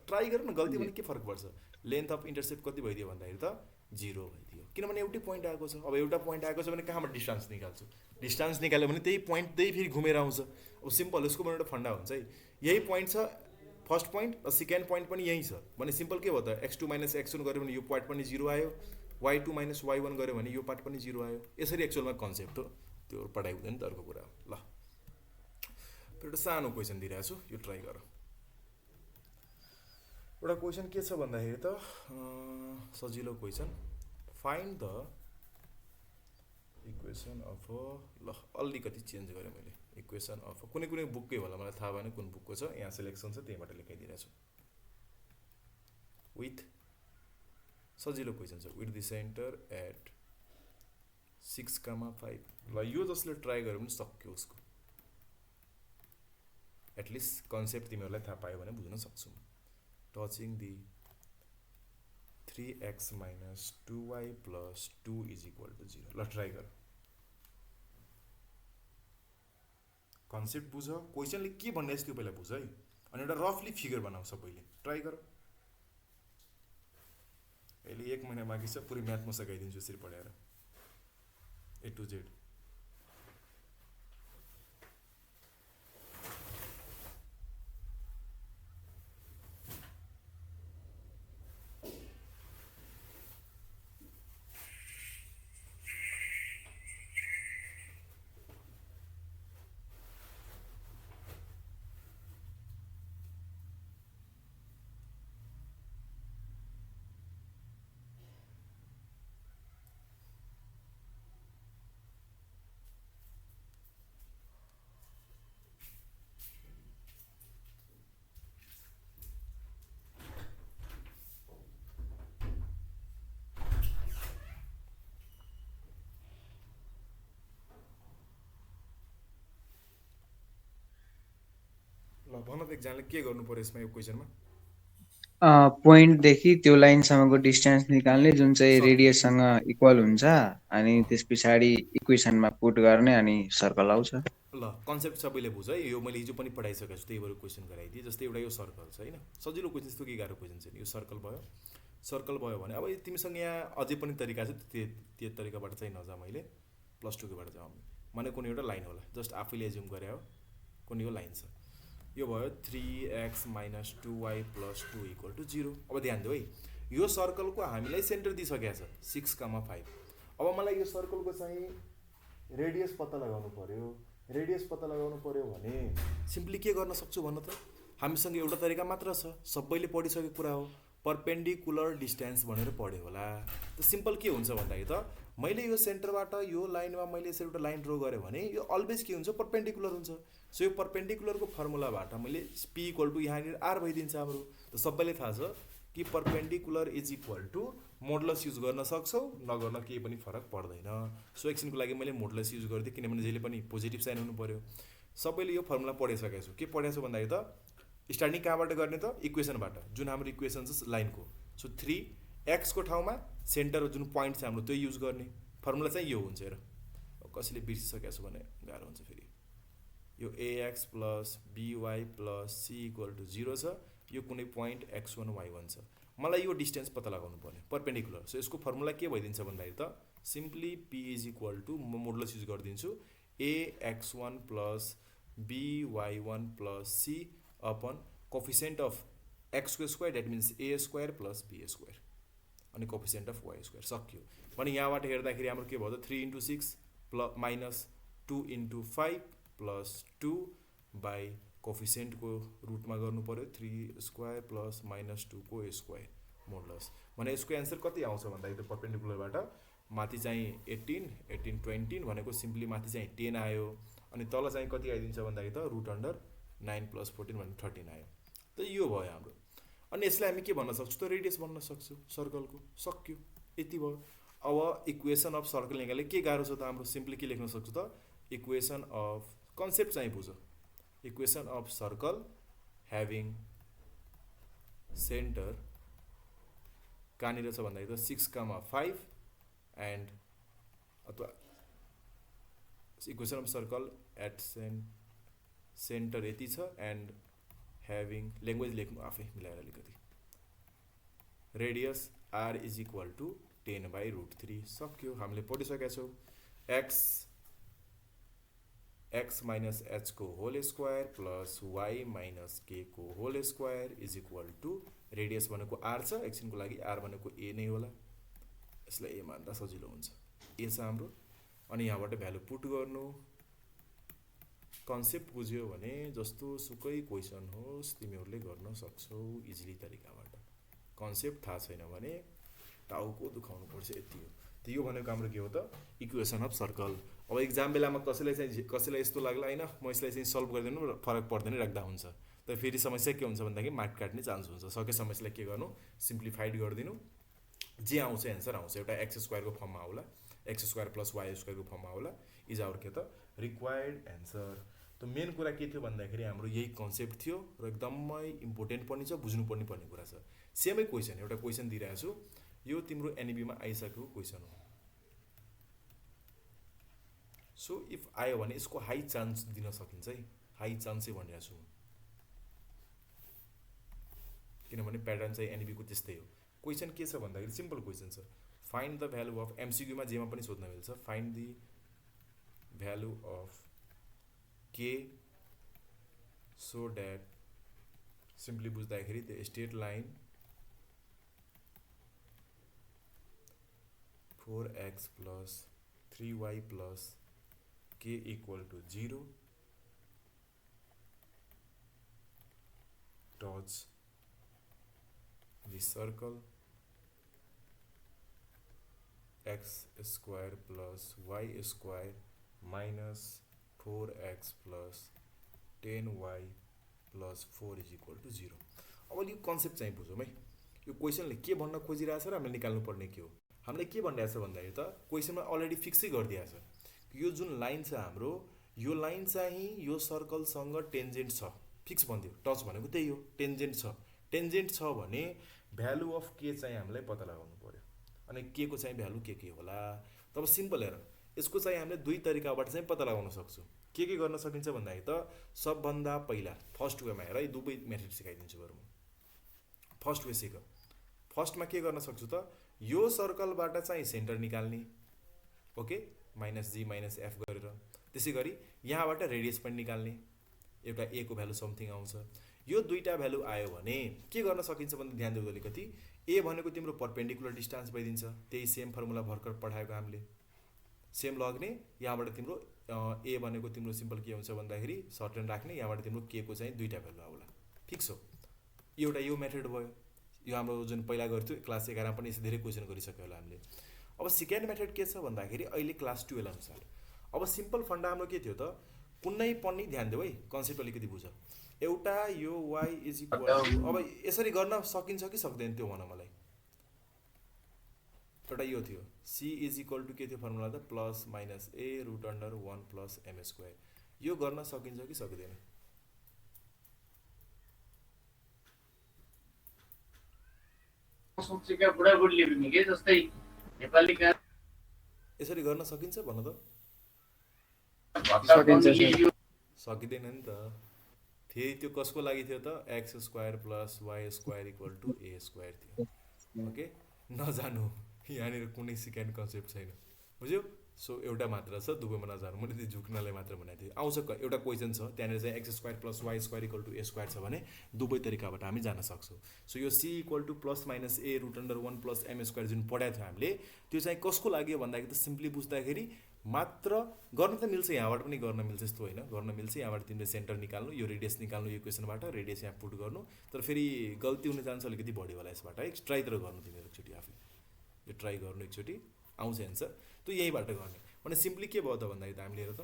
ट्राई गर न, गल्ती भने के फरक पर्छ। लेन्थ अफ इन्टरसेप्ट कति भइदियो भन्दाखेरि त 0 भइदियो, किनभने एउटै पोइन्ट आएको छ। अब एउटा पोइन्ट आएको छ भने कहाँबाट डिस्टेन्स निकाल्छु, डिस्टेन्स निकाल्यो भने त्यही पोइन्ट त्यही फेरि घुमेर आउँछ। अब सिम्पल यसको पनि एउटा फन्डा हुन्छ है, यही पोइन्ट छ फर्स्ट पोइन्ट र सेकेन्ड पोइन्ट पनि यही छ भने सिम्पल के भयो त, x2 - x1 गऱ्यो भने यो पार्ट पनि 0 आयो, y2 - y1 गऱ्यो भने यो पार्ट पनि 0 आयो। यसरी एक्चुअलमा कन्सेप्ट हो, त्यो पढाइ हुँदैन त अर्को कुरा हो। ल एउटा सानो क्वेसन दिइरहेको छु, यो ट्राई गर। एउटा क्वेसन के छ भन्दाखेरि त सजिलो question, find the equation of, ल अलिकति चेन्ज गरेँ मैले, इक्वेसन अफ कुनै कुनै बुककै होला, मलाई थाहा भएन कुन बुकको छ, यहाँ सिलेक्सन छ त्यहीबाट लेखाइदिरहेको छु। विथ सजिलो क्वेसन छ, विथ द सेन्टर एट 6,5। ल यो जसले ट्राई गर्यो भने सक्यो उसको, एटलिस्ट कन्सेप्ट तिमीहरूलाई थाहा पायो भने बुझ्न सक्छु। Touching the 3x - 2y + 2 = 0। ल ट्राई गर, कन्सेप्ट बुझ, क्वेसनले के भन्दैछ त्यो पहिला बुझ है, अनि एउटा रफली फिगर बनाऊ सबैले। ट्राई गर। अहिले 1 महिना बाँकी छ, पुरै म्याथ म सघाइदिन्छु यसरी पढाएर A to Z। ल भन त एकजनाले के गर्नु पर्यो यसमा, यो क्वेसनमा पोइन्टदेखि त्यो लाइनसम्मको डिस्टेन्स निकाल्ने जुन चाहिँ सक्यो। रेडियससँग इक्वल हुन्छ, अनि त्यस पछाडि इक्वेसनमा पुट गर्ने अनि सर्कल आउँछ। ल कन्सेप्ट सबैले बुझ है, यो मैले हिजो पनि पढाइसकेको छु, त्यही भएर क्वेसन गराइदिएँ। जस्तै एउटा यो सर्कल छ होइन, सजिलो क्वेसन, त्यस्तो के गाह्रो क्वेसन छैन। यो सर्कल भयो, सर्कल भयो भने अब तिमीसँग यहाँ अझै पनि तरिका छ, त्यो तरिकाबाट चाहिँ नजा, मैले +2 बाट जाउँ भने कुनै एउटा लाइन होला, जस्ट आफैले एज्युम गरे हो कुनै यो लाइन छ। यो भयो 3x - 2y + 2 = 0। अब ध्यान दिऊ है, यो सर्कलको हामीलाई सेन्टर दिइसकेको छ 6,5। अब मलाई यो सर्कलको चाहिँ रेडियस पत्ता लगाउनु पर्यो। रेडियस पत्ता लगाउनु पर्यो भने सिम्पली के गर्न सक्छु भन्न त, हामीसँग एउटा तरिका मात्र छ, सबैले पढिसकेको कुरा हो, परपेन्डिकुलर डिस्टेन्स भनेर पढ्यो होला। त सिम्पल के हुन्छ भन्दाखेरि त, मैले यो सेन्टरबाट यो लाइनमा मैले यसरी एउटा लाइन ड्र गरेँ भने यो अलवेज के हुन्छ, परपेन्डिकुलर हुन्छ। सो यो परपेन्डिकुलरको फर्मुलाबाट मैले p = यहाँनिर r भइदिन्छ हाम्रो। त सबैले थाहा छ कि परपेन्डिकुलर = मोडलस युज गर्न सक्छौ, नगर्न केही पनि फरक पर्दैन। सो एकछिनको लागि मैले मोडलस युज गरिदिएँ, किनभने जहिले पनि पोजिटिभ साइन हुनु पर्यो। सबैले यो फर्मुला पढिसकेको छु। के पढाएको छु भन्दाखेरि त, स्टार्टिङ कहाँबाट गर्ने त, इक्वेसनबाट, जुन हाम्रो इक्वेसन छ लाइनको। सो 3x को ठाउँमा सेन्टर जुन पोइन्ट छ हाम्रो त्यो युज गर्ने। फर्मुला चाहिँ यो हुन्छ। हेर कसैले बिर्सिसकेको छु भने गाह्रो हुन्छ फेरि। यो ax + by + c = 0 छ, यो कुनै पोइन्ट x1 y1 छ। मलाई यो डिस्टेन्स पत्ता लगाउनु पर्ने परपेन्डिकुलर। सो यसको फर्मुला के भइदिन्छ भन्दाखेरि त, सिम्पली p = म मोडुलस युज गरिदिन्छु, ax1 + by1 + c upon coefficient of x को square, that means a² + b², अनि कोफिसिएन्ट अफ y²। सक्यो भने यहाँबाट हेर्दाखेरि हाम्रो के भयो त, 3 × 6 - 2 × 5 + 2 बाई कोफिसिएन्टको रुटमा गर्नु पर्यो 3² + -2 को स्क्वायर मोडलस। भने यसको एन्सर कति आउँछ भन्दाखेरि त, परपेन्डिकुलरबाट माथि चाहिँ 18, 18, 20 भनेको सिम्पली माथि चाहिँ 10 आयो, अनि तल चाहिँ कति आइदिन्छ भन्दाखेरि त, √9 + 14 भने 13 आयो। त यो भयो हाम्रो। अनि यसलाई हामी के भन्न सक्छौँ त, रेडियस भन्न सक्छौँ सर्कलको। सक्यो, यति भयो। अब इक्वेसन अफ सर्कल निकाल्ने के गाह्रो छ त हाम्रो, सिम्पली के लेख्न सक्छौँ त, इक्वेसन अफ, कन्सेप्ट चाहिँ बुझ, equation of circle having centre कहाँनिर छ भन्दाखेरि त 6,5 एन्ड अथवा equation of circle at centre यति छ एन्ड ह्याभिङ ल्याङ्ग्वेज लेख्नु आफै मिलाएर अलिकति radius r is equal to 10/√3 सक्यो हामीले पढिसकेका छौँ x माइनस h को whole square plus y minus k को whole square is equal to radius भनेको r छ एकछिनको लागि r भनेको a नै होला यसलाई a मान्दा सजिलो हुन्छ a छ हाम्रो अनि यहाँबाट भ्यालु पुट गर्नु कन्सेप्ट बुझ्यो भने जस्तो सुकै क्वेसन होस् तिमीहरूले गर्न सक्छौ इजिली तरिकाबाट कन्सेप्ट थाहा छैन भने टाउको दुखाउनु पर्छ यति हो त यो भनेको हाम्रो के हो त इक्वेसन अफ सर्कल अब एक्जाम बेलामा कसैलाई यस्तो लाग्ला हैन म यसलाई चाहिँ सल्भ गरिदिनु फरक पर्दैन राख्दा हुन्छ त फेरि समस्या के हुन्छ भन्दाखेरि मार्क काट्ने चान्स हुन्छ सके समस्यालाई के गर्नु सिम्प्लिफाइड गरिदिनु जे आउँछ एन्सर आउँछ एउटा x स्क्वायर को फर्ममा आउला x square plus y square को फर्ममा आउला इज आवर के त रिक्वायर्ड एन्सर त मेन कुरा के थियो भन्दाखेरि हाम्रो यही कन्सेप्ट थियो र एकदमै इम्पोर्टेन्ट पनि छ बुझ्नुपर्ने कुरा छ सेमै क्वेसन एउटा क्वेसन दिइरहेको छु यो तिम्रो एनईबी मा आइसकेको क्वेसन हो सो इफ आयो भने यसको हाई चान्स दिन सकिन्छ है हाई चान्सै भनिरहेको छु किनभने प्याटर्न चाहिँ एनईबी को त्यस्तै हो क्वेसन के छ भन्दाखेरि सिम्पल क्वेसन छ find the value of MCQ मा जेमा पनि सोध्न मिल्छ फाइन्ड द भ्यालु अफ के सो दैट सिम्पली बुझ्दाखेरि the straight line 4x plus 3y plus k equal to 0 touch the circle x square plus y square minus 4x plus 10y plus 4 is equal to 0 अब यो concept चाहिँ बुझौँ है यो क्वेसनले के भन्न खोजिरहेछ र हामीले निकाल्नु पर्ने के हो हामीले के भनिरहेछ भन्दाखेरि त क्वेसनमा अलरेडी फिक्सै गरिदिएको छ यो जुन लाइन छ हाम्रो यो लाइन चाहिँ यो सर्कलसँग टेन्जेन्ट छ फिक्स भनिदियो टच भनेको त्यही हो टेन्जेन्ट छ भने भ्यालु अफ के चाहिँ हामीलाई पत्ता लगाउनु पर्यो अनि के को चाहिँ भ्यालु के होला तब सिम्पल हेर यसको चाहिँ हामीले दुई तरिकाबाट चाहिँ पत्ता लगाउन सक्छौँ के गर्न सकिन्छ भन्दाखेरि त सबभन्दा पहिला फर्स्ट वेमा हेर है दुवै मेथड सिकाइदिन्छु बरु म फर्स्ट वे सिक फर्स्टमा के गर्न सक्छु त यो सर्कलबाट चाहिँ सेन्टर निकाल्ने ओके माइनस जी माइनस एफ गरेर त्यसै गरी यहाँबाट रेडियस पनि निकाल्ने एउटा ए को भ्यालु समथिङ आउँछ यो दुईटा भ्यालु आयो भने के गर्न सकिन्छ भने ध्यान दिनु अलिकति ए भनेको तिम्रो परपेन्डिकुलर डिस्टेन्स भइदिन्छ त्यही सेम फर्मुला भर्खर पढाएको हामीले सेम लग्ने यहाँबाट तिम्रो ए भनेको तिम्रो सिम्पल के हुन्छ भन्दाखेरि सर्टेन राख्ने यहाँबाट तिम्रो के को चाहिँ दुईटा भ्यालु आउला फिक्स हो एउटा यो मेथड भयो यो हाम्रो जुन पहिला गर्थ्यो क्लास 11 पनि यसै धेरै क्वेसन गरिसक्यो होला हामीले अब सेकेन्ड मेथड के छ भन्दाखेरि अहिले क्लास 12 अनुसार अब सिम्पल फन्डा हाम्रो के थियो त कुनै पनि ध्यान देऊ है कन्सेप्ट अलिकति बुझ एउटा यो y इज इक्वल टु अब यसरी गर्न सकिन्छ कि सक्दैन त्यो भन मलाई एउटा यो थियो c इज इक्वल टु के थियो फर्मुला त plus minus a root under 1 plus m square यो गर्न सकिन्छ कि सक्दैन यसरी गर्न सकिन्छ भन त सकिँदैन नि त फेरि त्यो कसको लागि थियो त x square plus y square equal to a square थियो ओके नजानु यहाँनिर कुनै सेकेन्ड कन्सेप्ट छैन बुझ्यौ सो एउटा मात्र छ दुवैमा नजानु मैले त्यो झुक्नलाई मात्र भनेको थिएँ आउँछ एउटा क्वेसन छ त्यहाँनिर चाहिँ x square plus y square equal to a square छ भने दुवै तरिकाबाट हामी जान सक्छौँ सो यो c equal to plus minus a root under 1 plus m square जुन पढाएको थियो हामीले त्यो चाहिँ कसको लागि भन्दाखेरि त सिम्पली बुझ्दाखेरि मात्र गर्न त मिल्छ यहाँबाट पनि गर्न मिल्छ यस्तो होइन गर्न मिल्छ यहाँबाट तिमीले सेन्टर निकाल्नु यो रेडियस निकाल्नु यो इक्वेसनबाट रेडियस यहाँ पुट गर्नु तर फेरि गल्ती हुने चान्स अलिकति बढी होला यसबाट है ट्राई तर गर्नु तिमीहरू एकचोटि आफै यो ट्राई गर्नु एकचोटि आउँछ एन्सर त्यो यहीँबाट गर्ने भने सिम्पली के भयो त भन्दाखेरि त हामीले हेर त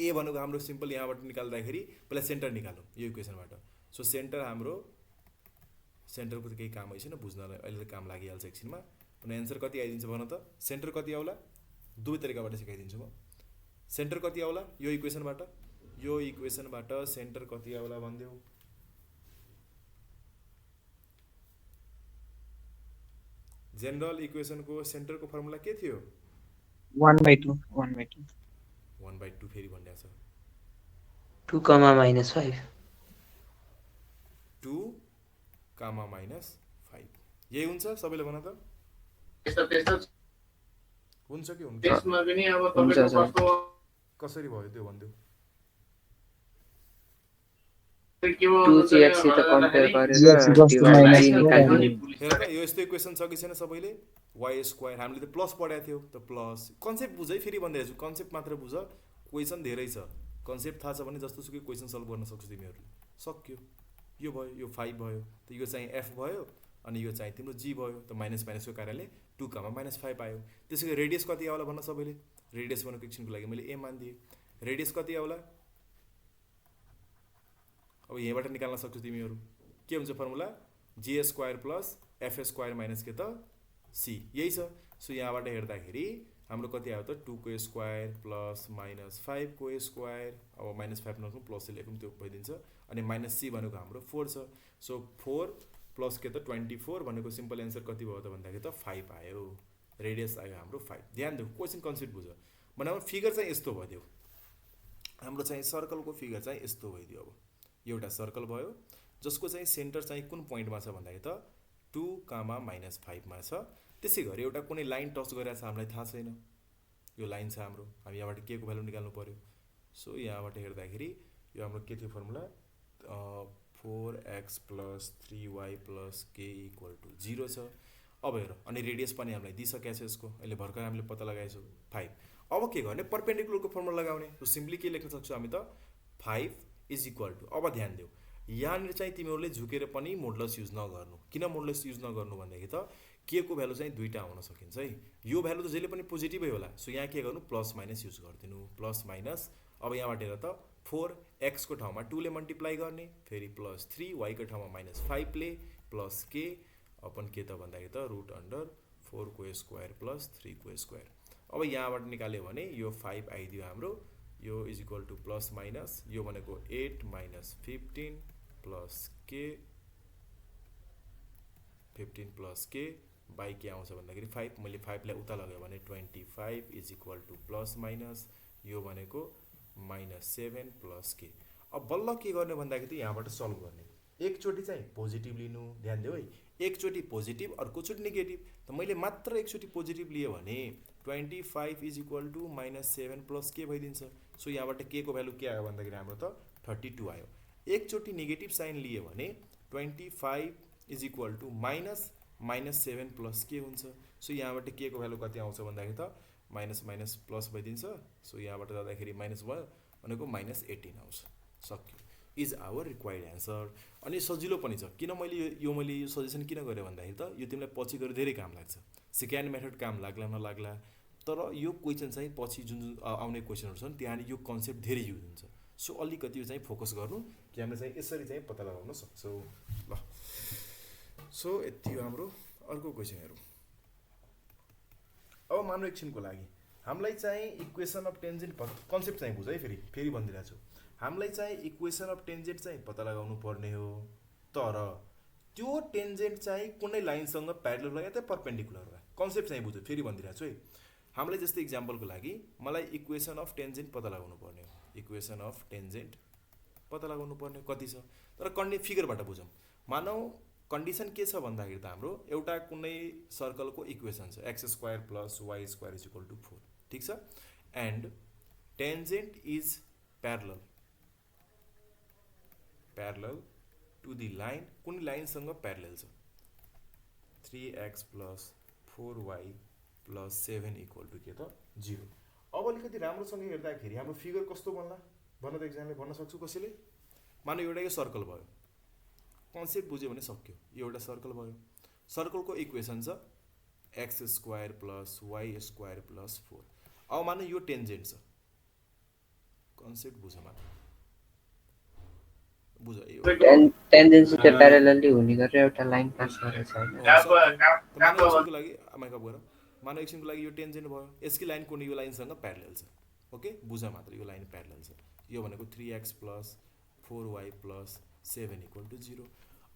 ए भनेको हाम्रो सिम्पल यहाँबाट निकाल्दाखेरि पहिला सेन्टर निकाल्नु यो इक्वेसनबाट सो सेन्टर हाम्रो सेन्टरको त केही काम छैन बुझ्नलाई अहिले त काम लागिहाल्छ एकछिनमा भने एन्सर कति आइदिन्छ भन त सेन्टर कति आउला दुवै तरिकाबाट सिकाइदिन्छु म सेन्टर कति आउला यो इक्वेसनबाट सेन्टर कति आउला भनिदेऊ जेनरल इक्वेसनको सेन्टरको फर्मुला के थियो 1/2 1/2 1/2 फेरि भन्ने छ 2 कमा माइनस 5 2 कामा माइनस 5 यही हुन्छ सबैले भन त हुन्छ कि हुन्छ हुन्छ सर कसरी भयो त्यो भन्दियो 2 CX सित कम्पेयर गरेर CX त्यो जस्तो minus line निकाल्ने हेर त यो यस्तो इक्वेसन छ कि छैन सबैले वाई स्क्वायर हामीले त प्लस पढाएको थियो त प्लस कन्सेप्ट बुझ है फेरि भनिदिएको छु कन्सेप्ट मात्र बुझ क्वेसन धेरै छ कन्सेप्ट थाहा छ भने जस्तो सुकै क्वेसन सल्भ गर्न सक्छौ तिमीहरूले सक्यो यो भयो यो 5 भयो त यो चाहिँ एफ भयो अनि यो चाहिँ तिम्रो जी भयो त माइनस माइनसको कारणले 2 कामा माइनस 5 आयो त्यसैले रेडियस कति आउला भन्न सबैले रेडियस बनाएको एकछिनको लागि मैले ए मानिदिएँ रेडियस कति आउला अब यहीँबाट निकाल्न सक्छौ तिमीहरू के हुन्छ formula g square plus f square minus के त सी यही छ सो यहाँबाट हेर्दाखेरि हाम्रो कति आयो त 2 को स्क्वायर प्लस माइनस 5 को स्क्वायर अब माइनस 5 नलेखौँ प्लस लेखौँ त्यो भइदिन्छ अनि माइनस सी भनेको हाम्रो 4 छ सो 4 प्लस के त 24 भनेको सिम्पल एन्सर कति भयो त भन्दाखेरि त 5 आयो रेडियस आयो हाम्रो 5 ध्यान देऊ क्वेसन कन्सेप्ट बुझ भने फिगर चाहिँ यस्तो भइदियो हाम्रो चाहिँ सर्कलको फिगर चाहिँ यस्तो भइदियो अब एउटा सर्कल भयो जसको चाहिँ सेन्टर चाहिँ कुन पोइन्टमा छ भन्दाखेरि त 2 कामा माइनस 5 मा छ त्यसै गरी एउटा कुनै लाइन टच गरिरहेको छ हामीलाई थाहा छैन यो लाइन छ हाम्रो हामी यहाँबाट के को भ्यालु निकाल्नु पर्यो सो यहाँबाट हेर्दाखेरि यो हाम्रो के थियो फर्मुला 4x + 3y + k = 0 छ अब हेर अनि रेडियस पनि हामीलाई दिइसकेको छ यसको अहिले भर्खर हामीले पत्ता लगाएछौँ 5 अब के गर्ने परपेन्डिकुलरको फर्मुला लगाउने सो सिम्पली के लेख्न सक्छौँ हामी त 5 = अब ध्यान देऊ यहाँनिर चाहिँ तिमीहरूले झुकेर पनि मोडलस युज नगर्नु किन मोडलस युज नगर्नु भन्दाखेरि त के को भ्यालु चाहिँ दुईटा आउन सकिन्छ है यो भ्यालु त जहिले पनि पोजिटिभै होला सो यहाँ के गर्नु प्लस माइनस युज गरिदिनु प्लस माइनस अब यहाँबाट हेर त 4x को ठाउँमा 2 ले मल्टिप्लाई गर्ने फेरि प्लस 3 y को ठाउँमा माइनस 5 ले प्लस k अपन के त भन्दाखेरि त √4 को स्क्वायर प्लस 3 को स्क्वायर अब यहाँबाट निकाल्यो भने यो 5 आइदियो हाम्रो यो = प्लस माइनस यो भनेको 8 - 15 plus k 15 plus k by के आउँछ भन्दाखेरि 5 मैले 5 लाई उता लगायो भने 25 = प्लस माइनस यो भनेको -7 प्लस k अब बल्ल के गर्ने भन्दाखेरि त यहाँबाट सल्भ गर्ने एकचोटि चाहिँ पोजिटिभ लिनु ध्यान देऊ है एकचोटि पोजिटिभ अर्कोचोटि नेगेटिभ त मैले मात्र एकचोटि पोजिटिभ लियो भने 25 = -7 प्लस k भइदिन्छ सो यहाँबाट k को भ्यालु के आयो भन्दाखेरि हाम्रो त 32 आयो एकचोटि नेगेटिभ साइन लियो भने 25 = -7 प्लस k हुन्छ सो यहाँबाट k को भ्यालु कति आउँछ भन्दाखेरि त माइनस प्लस भइदिन्छ सो यहाँबाट जाँदाखेरि माइनस भयो भनेको -18 आउँछ सक्यो इज आवर रिक्वायर्ड एन्सर अनि सजिलो पनि छ किन मैले यो सजेसन किन गरेँ भन्दाखेरि त यो तिमीलाई पछि गएर धेरै काम लाग्छ सेकेन्ड मेथड काम लाग्ला नलाग्ला तर यो क्वेसन चाहिँ पछि जुन आउने क्वेसनहरू छन् त्यहाँ यो कन्सेप्ट धेरै युज हुन्छ सो अलिकति यो चाहिँ फोकस गर्नु कि हामीले चाहिँ यसरी चाहिँ पत्ता लगाउन सक्छौँ ल सो यति हो हाम्रो अर्को क्वेसन हेरौँ अब मानव एकछिनको लागि हामीलाई चाहिँ इक्वेसन अफ टेन्जेन्ट कन्सेप्ट चाहिँ बुझ है फेरि भनिदिरहेको छु हामीलाई चाहिँ इक्वेसन अफ टेन्जेन्ट चाहिँ पत्ता लगाउनु पर्ने हो तर त्यो टेन्जेन्ट चाहिँ कुनै लाइनसँग प्यारलल हो या त परपेन्डिकुलर हो कन्सेप्ट चाहिँ बुझ्यो फेरि भनिदिरहेको छु है हामीलाई जस्तै इक्जाम्पलको लागि मलाई इक्वेसन अफ टेन्जेन्ट पत्ता लगाउनु पर्ने हो इक्वेसन अफ टेन्जेन्ट पत्ता लगाउनु पर्ने कति छ तर फिगरबाट बुझौँ मानौ कन्डिसन के छ भन्दाखेरि त हाम्रो एउटा कुनै सर्कलको इक्वेसन छ x² + y² = 4 ठीक छ and tangent is parallel to the line कुन लाइनसँग प्यारलल छ 3x + 4y + 7 = के त 0 अब अलिकति राम्रोसँग हेर्दाखेरि हाम्रो फिगर कस्तो बन्ला भन्न त एकजनाले भन्न सक्छु कसैले मानौ एउटा यो सर्कल भयो कन्सेप्ट बुझ्यो भने सक्यो यो एउटा सर्कल भयो सर्कलको इक्वेसन छ x² + y² + 4 अब मानौ यो टेन्जेन्ट छ कन्सेप्ट बुझ मात्र बुझ यो टेन्जेन्ट चाहिँ प्यारलली हुने गरेर एउटा लाइन पास गरेर छ मानव एकछिनको लागि यो टेन्जेन्ट भयो यसकै लाइन कुनै यो लाइनसँग प्यारलल छ ओके बुझ मात्र यो लाइन प्यारलल छ यो भनेको 3x + 4y + 7 = 0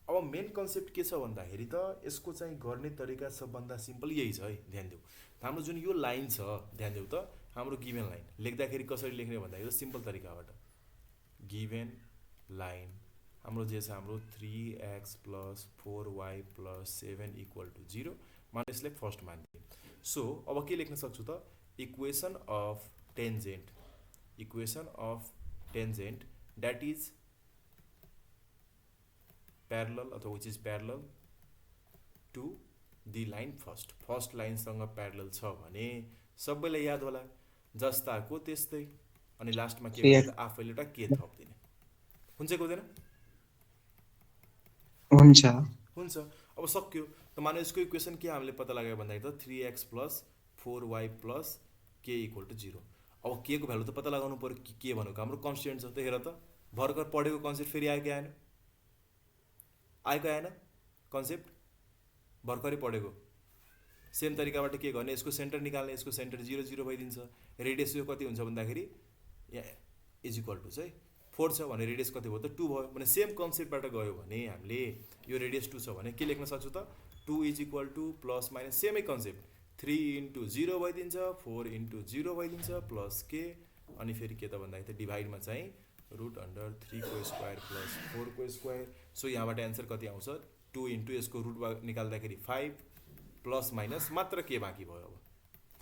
अब मेन कन्सेप्ट के छ भन्दाखेरि त यसको चाहिँ गर्ने तरिका सबभन्दा सिम्पल यही छ है, ध्यान देऊ। हाम्रो जुन यो लाइन छ, ध्यान देऊ त, हाम्रो गिभेन लाइन लेख्दाखेरि कसरी लेख्ने भन्दाखेरि सिम्पल तरिकाबाट गिभेन लाइन हाम्रो जे छ हाम्रो 3x + 4y + 7 = 0 माने यसलाई फर्स्ट मान्दिए। सो अब के लेख्न सक्छु त, equation of tangent that is parallel अथवा which is parallel to the line first लाइनसँग प्यारलल छ भने सबैलाई याद होला जस्ताको त्यस्तै, अनि लास्टमा के Yes. गर्दा आफैले एउटा के थप्दिने। हुन्छ कि हुँदैन? हुन्छ। अब सक्यो। त मानौ यसको इक्वेसन के हामीले पत्ता लगायो भन्दाखेरि त 3x + 4y + k = 0। अब के को भ्यालु त पत्ता लगाउनु पर्यो कि के भनेको हाम्रो कन्स्टेन्ट छ। त हेर त भर्खर पढेको कन्सेप्ट फेरि आयो कि आएन? आएको आएन कन्सेप्ट? भर्खरै पढेको सेम तरिकाबाट के गर्ने, यसको सेन्टर निकाल्ने, यसको सेन्टर 0 0 भइदिन्छ। रेडियस यो कति हुन्छ भन्दाखेरि यहाँ = चाहिँ 4 छ भने रेडियस कति भयो त 2 भयो। भने सेम कन्सेप्टबाट गयो भने हामीले यो रेडियस 2 छ भने के लेख्न सक्छु त, 2 = ± सेमै कन्सेप्ट 3 × 0 भइदिन्छ, 4 × 0 भइदिन्छ प्लस के, अनि फेरि के त भन्दाखेरि त डिभाइडमा चाहिँ √3 को स्क्वायर + 4 को स्क्वायर। सो यहाँबाट एन्सर कति आउँछ, 2 × यसको रुट निकाल्दाखेरि 5 प्लस माइनस मात्र के बाँकी भयो, अब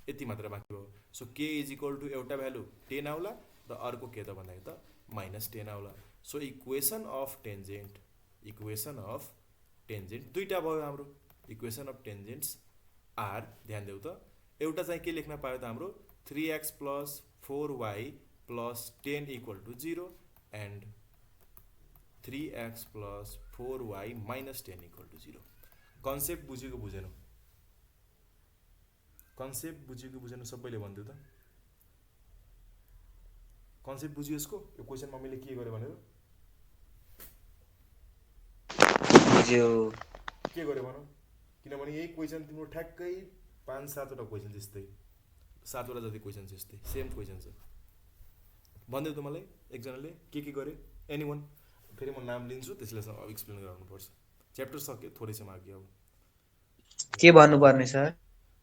यति मात्र बाँकी भयो। सो के = एउटा भ्यालु 10 आउला र अर्को के त भन्दाखेरि त -10 आउला। सो इक्वेसन अफ टेन्जेन्ट दुईटा भयो हाम्रो। इक्वेसन अफ टेन्जेन्ट्स आर, ध्यान देऊ त, एउटा चाहिँ के लेख्न पायो त हाम्रो 3x + 4y + 10 = 0 and 3x + 4y - 10 = 0। Concept बुझेको बुझेन? कन्सेप्ट बुझेको बुझेन सबैले भनिदियो त। कन्सेप्ट बुझ्यो यसको? यो क्वेसनमा मैले के गरेँ भनेर बुझ्यो। के गरेँ भन? किनभने यही क्वेसन तिम्रो ठ्याक्कै 5-7 वटा क्वेसन त्यस्तै, 7 वटा जति क्वेसन त्यस्तै सेम क्वेसन छ। भनिदेऊ त मलाई एकजनाले के गरे, एनीवन? फेरि म नाम लिन्छु, त्यसलाई अब एक्सप्लेन गराउनुपर्छ। च्याप्टर सक्यो, थोरै समय अघि। अब के भन्नुपर्ने सर?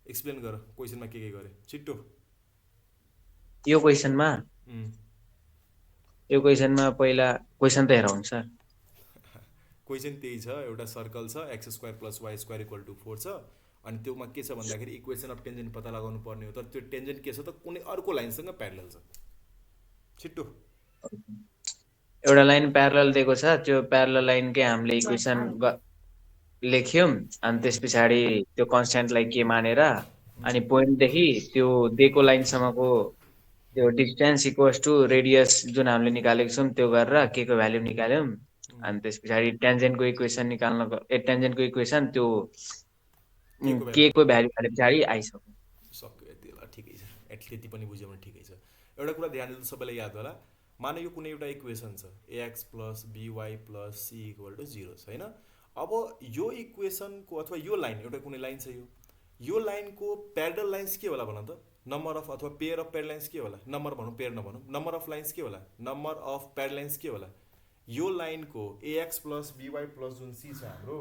एक्सप्लेन गर क्वेसनमा के गरे छिट्टो। यो क्वेसनमा पहिला क्वेसन त हेरौँ सर। क्वेसन त्यही छ, एउटा सर्कल छ, x² + y² = 4 छ, अनि त्योमा के छ भन्दाखेरि इक्वेसन अफ टेन्जेन्ट पत्ता लगाउनु पर्ने हो। तर त्यो टेन्जेन्ट के छ त, कुनै अर्को लाइनसँग प्यारलल छ। छिट्टो। एउटा लाइन प्यारलल दिएको छ, त्यो प्यारलल लाइनकै हामीले इक्वेसन लेख्यौँ, अनि त्यस पछाडि त्यो कन्स्ट्यान्टलाई के मानेर, अनि पोइन्टदेखि त्यो दिएको लाइनसम्मको त्यो डिस्टेन्स = रेडियस जुन हामीले निकालेको छौँ त्यो गरेर के को भ्याल्यु निकाल्यौँ। अनि त्यस पछाडि टेन्जेन्टको इक्वेसन टेन्जेन्टको इक्वेसन त्यो के को भ्याल्यु हाले पछाडि आइसक्यो। सक्यो, यति होला, ठिकै छ। त्यति पनि बुझ्यो भने ठिकै छ। एउटा कुरा ध्यान दिनु, सबैलाई याद होला, मानौ यो कुनै एउटा इक्वेसन छ, ax + by + c = 0 छ हैन। अब यो इक्वेसनको अथवा यो लाइन, एउटा कुनै लाइन छ, यो लाइनको प्यारलल लाइन्स के होला भन त? नम्बर अफ अथवा पेयर अफ प्यारलल लाइन्स के होला? नम्बर भनौँ, पेयर नभनौँ, नम्बर अफ लाइन्स के होला? नम्बर अफ प्यारलल लाइन्स के होला? यो लाइनको ax + by + जुन c छ हाम्रो,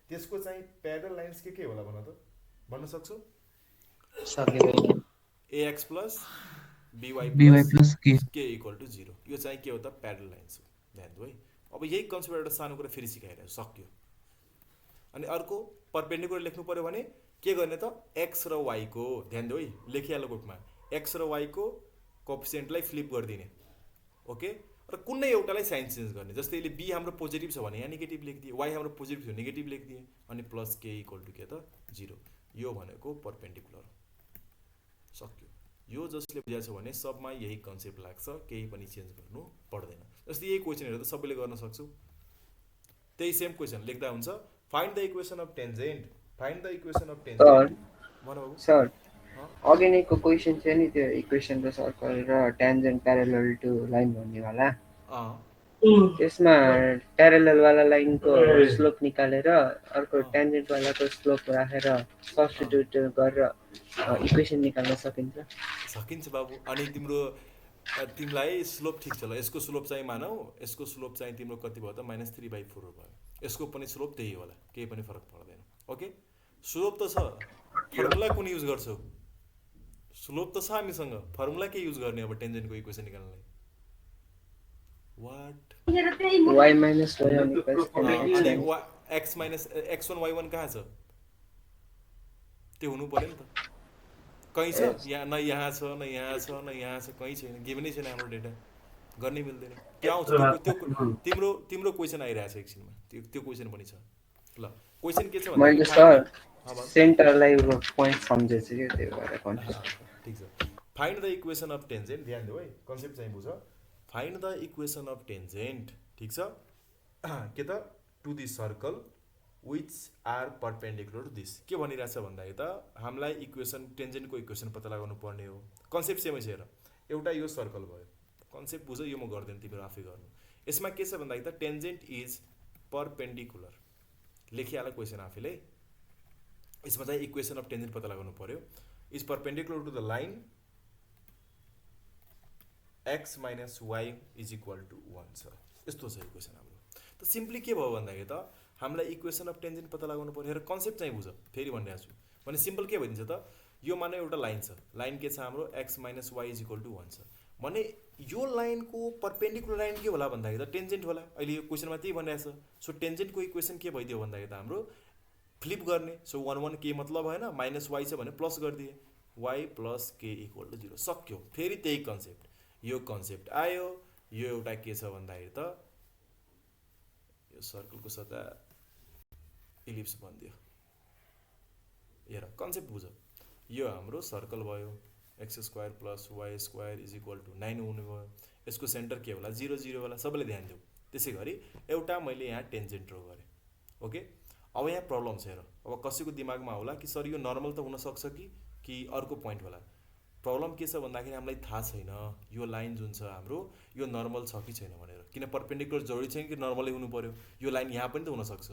त्यसको चाहिँ प्यारलल लाइन्स के होला भन त? भन्न सक्छौ? सकिँदैन। ax + by + k = 0। यो चाहिँ के हो त? प्यारलल लाइन्स हो। ध्यान दिऊ है। अब यही कन्सेप्ट एउटा सानो कुरा फेरि सिकाइरहेको, सक्यो। अनि अर्को परपेन्डिकुलर लेख्नु पर्यो भने के गर्ने त, x र y को, ध्यान दिऊ है, लेखिहाल बुकमा, x र y को कोएफिसिएन्टलाई फ्लिप गरिदिने, ओके। र कुनै एउटालाई साइन चेन्ज गर्ने। जस्तै यसले b हाम्रो पोजिटिभ छ भने यहाँ नेगेटिभ लेखिदिए, y हाम्रो पोजिटिभ छ भने नेगेटिभ लेखिदिए, अनि प्लस k = के त 0। यो भनेको परपेन्डिकुलर। सक्यो। यो जसले बुझाएको छ भने सबमा यही कन्सेप्ट लाग्छ, केही पनि चेन्ज गर्नु पर्दैन। जस्तै यही क्वेसनहरु त सबैले गर्न सक्छौ। त्यही सेम क्वेसन लेख्दा हुन्छ, find the equation of tangent. Find the equation of tangent. भन बाबु। सर अघि नैको क्वेसन थियो नि, त्यो इक्वेसन र सर्कल र ट्यान्जेन्ट प्यारलल टु लाइन भन्ने वाला, त्यसमा प्यारलल वाला लाइनको स्लोप निकालेर अर्को ट्यान्जेन्ट वालाको स्लोप राखेर सब्स्टिट्युट गरेर इक्वेसन निकाल्न सकिन्छ? सकिन्छ बाबु। अनि तिमीलाई स्लोप ठिक छ ल, यसको स्लोप चाहिँ मानौ, यसको स्लोप चाहिँ तिम्रो कति भयो त? -3/4 भयो। यसको पनि स्लोप त्यही होला, केही पनि फरक पर्दैन। ओके, स्लोप त छ, फर्मुला कुन युज गर्छौ? स्लोप त छ हामीसँग, फर्मुला के युज गर्ने अब टेन्जेन्टको इक्वेसन निकाल्नलाई? What y minus y1 equals अनि tan x minus x1 y1 कहाँ छ? त्यो हुनु पर्यो नि त। कहीँ छ? यहाँ न यहाँ छ, न यहाँ छ, न यहाँ छ, कहीँ छैन, गिभनै छैन हाम्रो डेटा, गर्नै मिल्दैन। त्यो आउँछ, तिम्रो तिम्रो क्वेसन आइरहेछ एकछिनमा, त्यो क्वेसन पनि छ। ल क्वेसन के छ मैले सर सेन्टरलाई पोइन्ट सम्झेछु के, त्यही भएर कन्फ्युज। ठिक छ, find the equation of tangent, ध्यान दिऊ है, कन्सेप्ट चाहिँ बुझ। Find the equation of tangent, ठिक छ, के त to this circle which are perpendicular to this. के भनिरहेछ भन्दाखेरि त हामीलाई इक्वेसन, टेन्जेन्टको इक्वेसन पत्ता लगाउनु पर्ने हो। कन्सेप्ट सेमै छ हेर, एउटा यो सर्कल भयो, कन्सेप्ट बुझ, यो म गर्दैन, तिमीहरू आफै गर्नु। यसमा के छ भन्दाखेरि त टेन्जेन्ट इज परपेन्डिकुलर, लेखिहाल क्वेसन आफैले। यसमा चाहिँ इक्वेसन अफ टेन्जेन्ट पत्ता लगाउनु पर्यो। Is perpendicular to the line x minus y is equal to 1 छ, यस्तो छ इक्वेसन हाम्रो। त सिम्पली के भयो भन्दाखेरि त हामीलाई इक्वेसन अफ टेन्जेन्ट पत्ता लगाउनु पर्यो। र कन्सेप्ट चाहिँ बुझ, फेरि भनिरहेको छु भने सिम्पल के भइदिन्छ त, यो माने एउटा लाइन छ, लाइन के छ हाम्रो x minus y is equal to 1 छ भने यो लाइनको परपेन्डिकुलर लाइन के होला भन्दाखेरि त टेन्जेन्ट होला। अहिले यो क्वेसनमा त्यही भनिरहेको छ। सो टेन्जेन्टको इक्वेसन के भइदियो भन्दाखेरि त हाम्रो फ्लिप गर्ने। सो 1 1 के मतलब भएन, माइनस वाई छ भने प्लस गरिदिए, y प्लस के इक्वल टु 0, सक्यो। फेरि त्यही कन्सेप्ट, यो कन्सेप्ट आयो, यो एउटा के छ भन्दाखेरि त यो सर्कलको सट्टा इलिप्स बनिदियो। हेर कन्सेप्ट बुझ, यो हाम्रो सर्कल भयो, x square plus y square is equal to 9 हुने भयो। यसको सेन्टर के होला? 0 0 होला, सबैले ध्यान दिऊ। त्यसै गरी एउटा मैले यहाँ टेन्जेन्ट ड्र गरेँ। ओके, अब यहाँ प्रब्लम छ हेर, अब कसैको दिमागमा होला कि सर यो नर्मल त हुनसक्छ कि अर्को पोइन्ट होला। प्रब्लम के छ भन्दाखेरि हामीलाई थाहा छैन यो लाइन जुन छ हाम्रो यो नर्मल छ कि छैन भनेर। किन परपेन्डिकुलर जरुरी छैन कि नर्मलै हुनु पर्यो? यो लाइन यहाँ पनि त हुनसक्छ,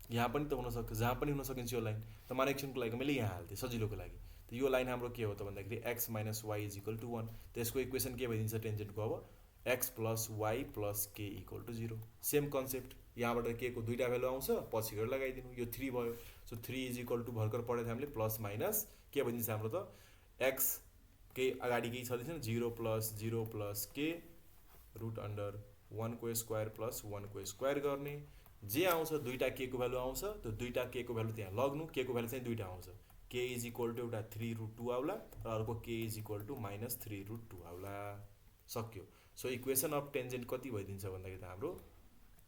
यहाँ पनि त हुनसक्छ, जहाँ पनि हुन सकिन्छ यो लाइन। त मान एकछिनको लागि मैले यहाँ हाल्थेँ सजिलोको लागि। त यो लाइन हाम्रो के हो त भन्दाखेरि x minus y is equal to 1। त्यसको इक्वेसन के भइदिन्छ टेन्जेन्टको? अब x प्लस वाई प्लस के इक्वल टु 0। सेम कन्सेप्ट, यहाँबाट के को दुईवटा भ्यालु आउँछ, पछि गएर लगाइदिनु, यो 3 भयो। सो 3 इज इक्वल टु भर्खर पढेको थियो हामीले, प्लस माइनस के भइदिन्छ हाम्रो त x के अगाडि केही छँदैछ 0 प्लस के रुट अन्डर 1 को स्क्वायर प्लस 1 को स्क्वायर गर्ने। जे आउँछ दुईटा के को भ्यालु आउँछ, त्यो दुईटा के को भ्यालु त्यहाँ लग्नु। के को भ्यालु चाहिँ दुईटा आउँछ, के इज इक्वल टु एउटा 3 रुट 2 आउला र अर्को के is equal to minus 3 root 2 आउला, सक्यो। सो इक्वेसन अफ टेन्जेन्ट कति भइदिन्छ भन्दाखेरि त हाम्रो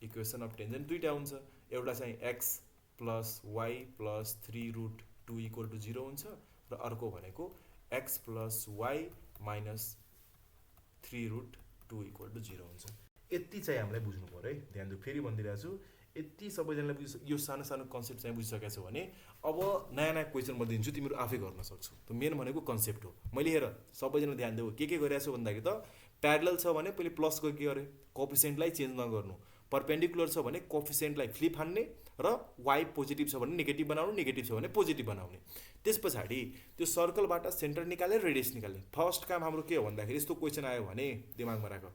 इक्वेसन अफ टेन्जेन्ट दुईटा हुन्छ, एउटा चाहिँ x plus y plus 3 root 2 equal to 0 हुन्छ र अर्को भनेको x plus y minus 3 root 2 equal to 0 हुन्छ। यति चाहिँ हामीलाई बुझ्नु पर्यो है, ध्यान दिऊ। फेरि भनिदिरहेको छु, यति सबैजनाले यो सानो सानो कन्सेप्ट चाहिँ बुझिसकेको छ भने अब नयाँ नयाँ क्वेसन म दिन्छु, तिमीहरू आफै गर्न सक्छौ। त मेन भनेको कन्सेप्ट हो। मैले हेर सबैजना ध्यान देऊ, के गरिरहेको छु भन्दाखेरि त प्यारलल छ भने पहिले प्लसको के गरेँ, कोफिसिएन्टलाई चेन्ज नगर्नु। परपेन्डिकुलर छ भने कोफिसिएन्टलाई फ्लिप हान्ने र वाई पोजिटिभ छ भने नेगेटिभ बनाउनु, नेगेटिभ छ भने पोजिटिभ बनाउने। त्यस पछाडि त्यो सर्कलबाट सेन्टर निकालेर रेडियस निकाल्ने। फर्स्ट काम हाम्रो के हो भन्दाखेरि यस्तो क्वेसन आयो भने दिमागमा राख,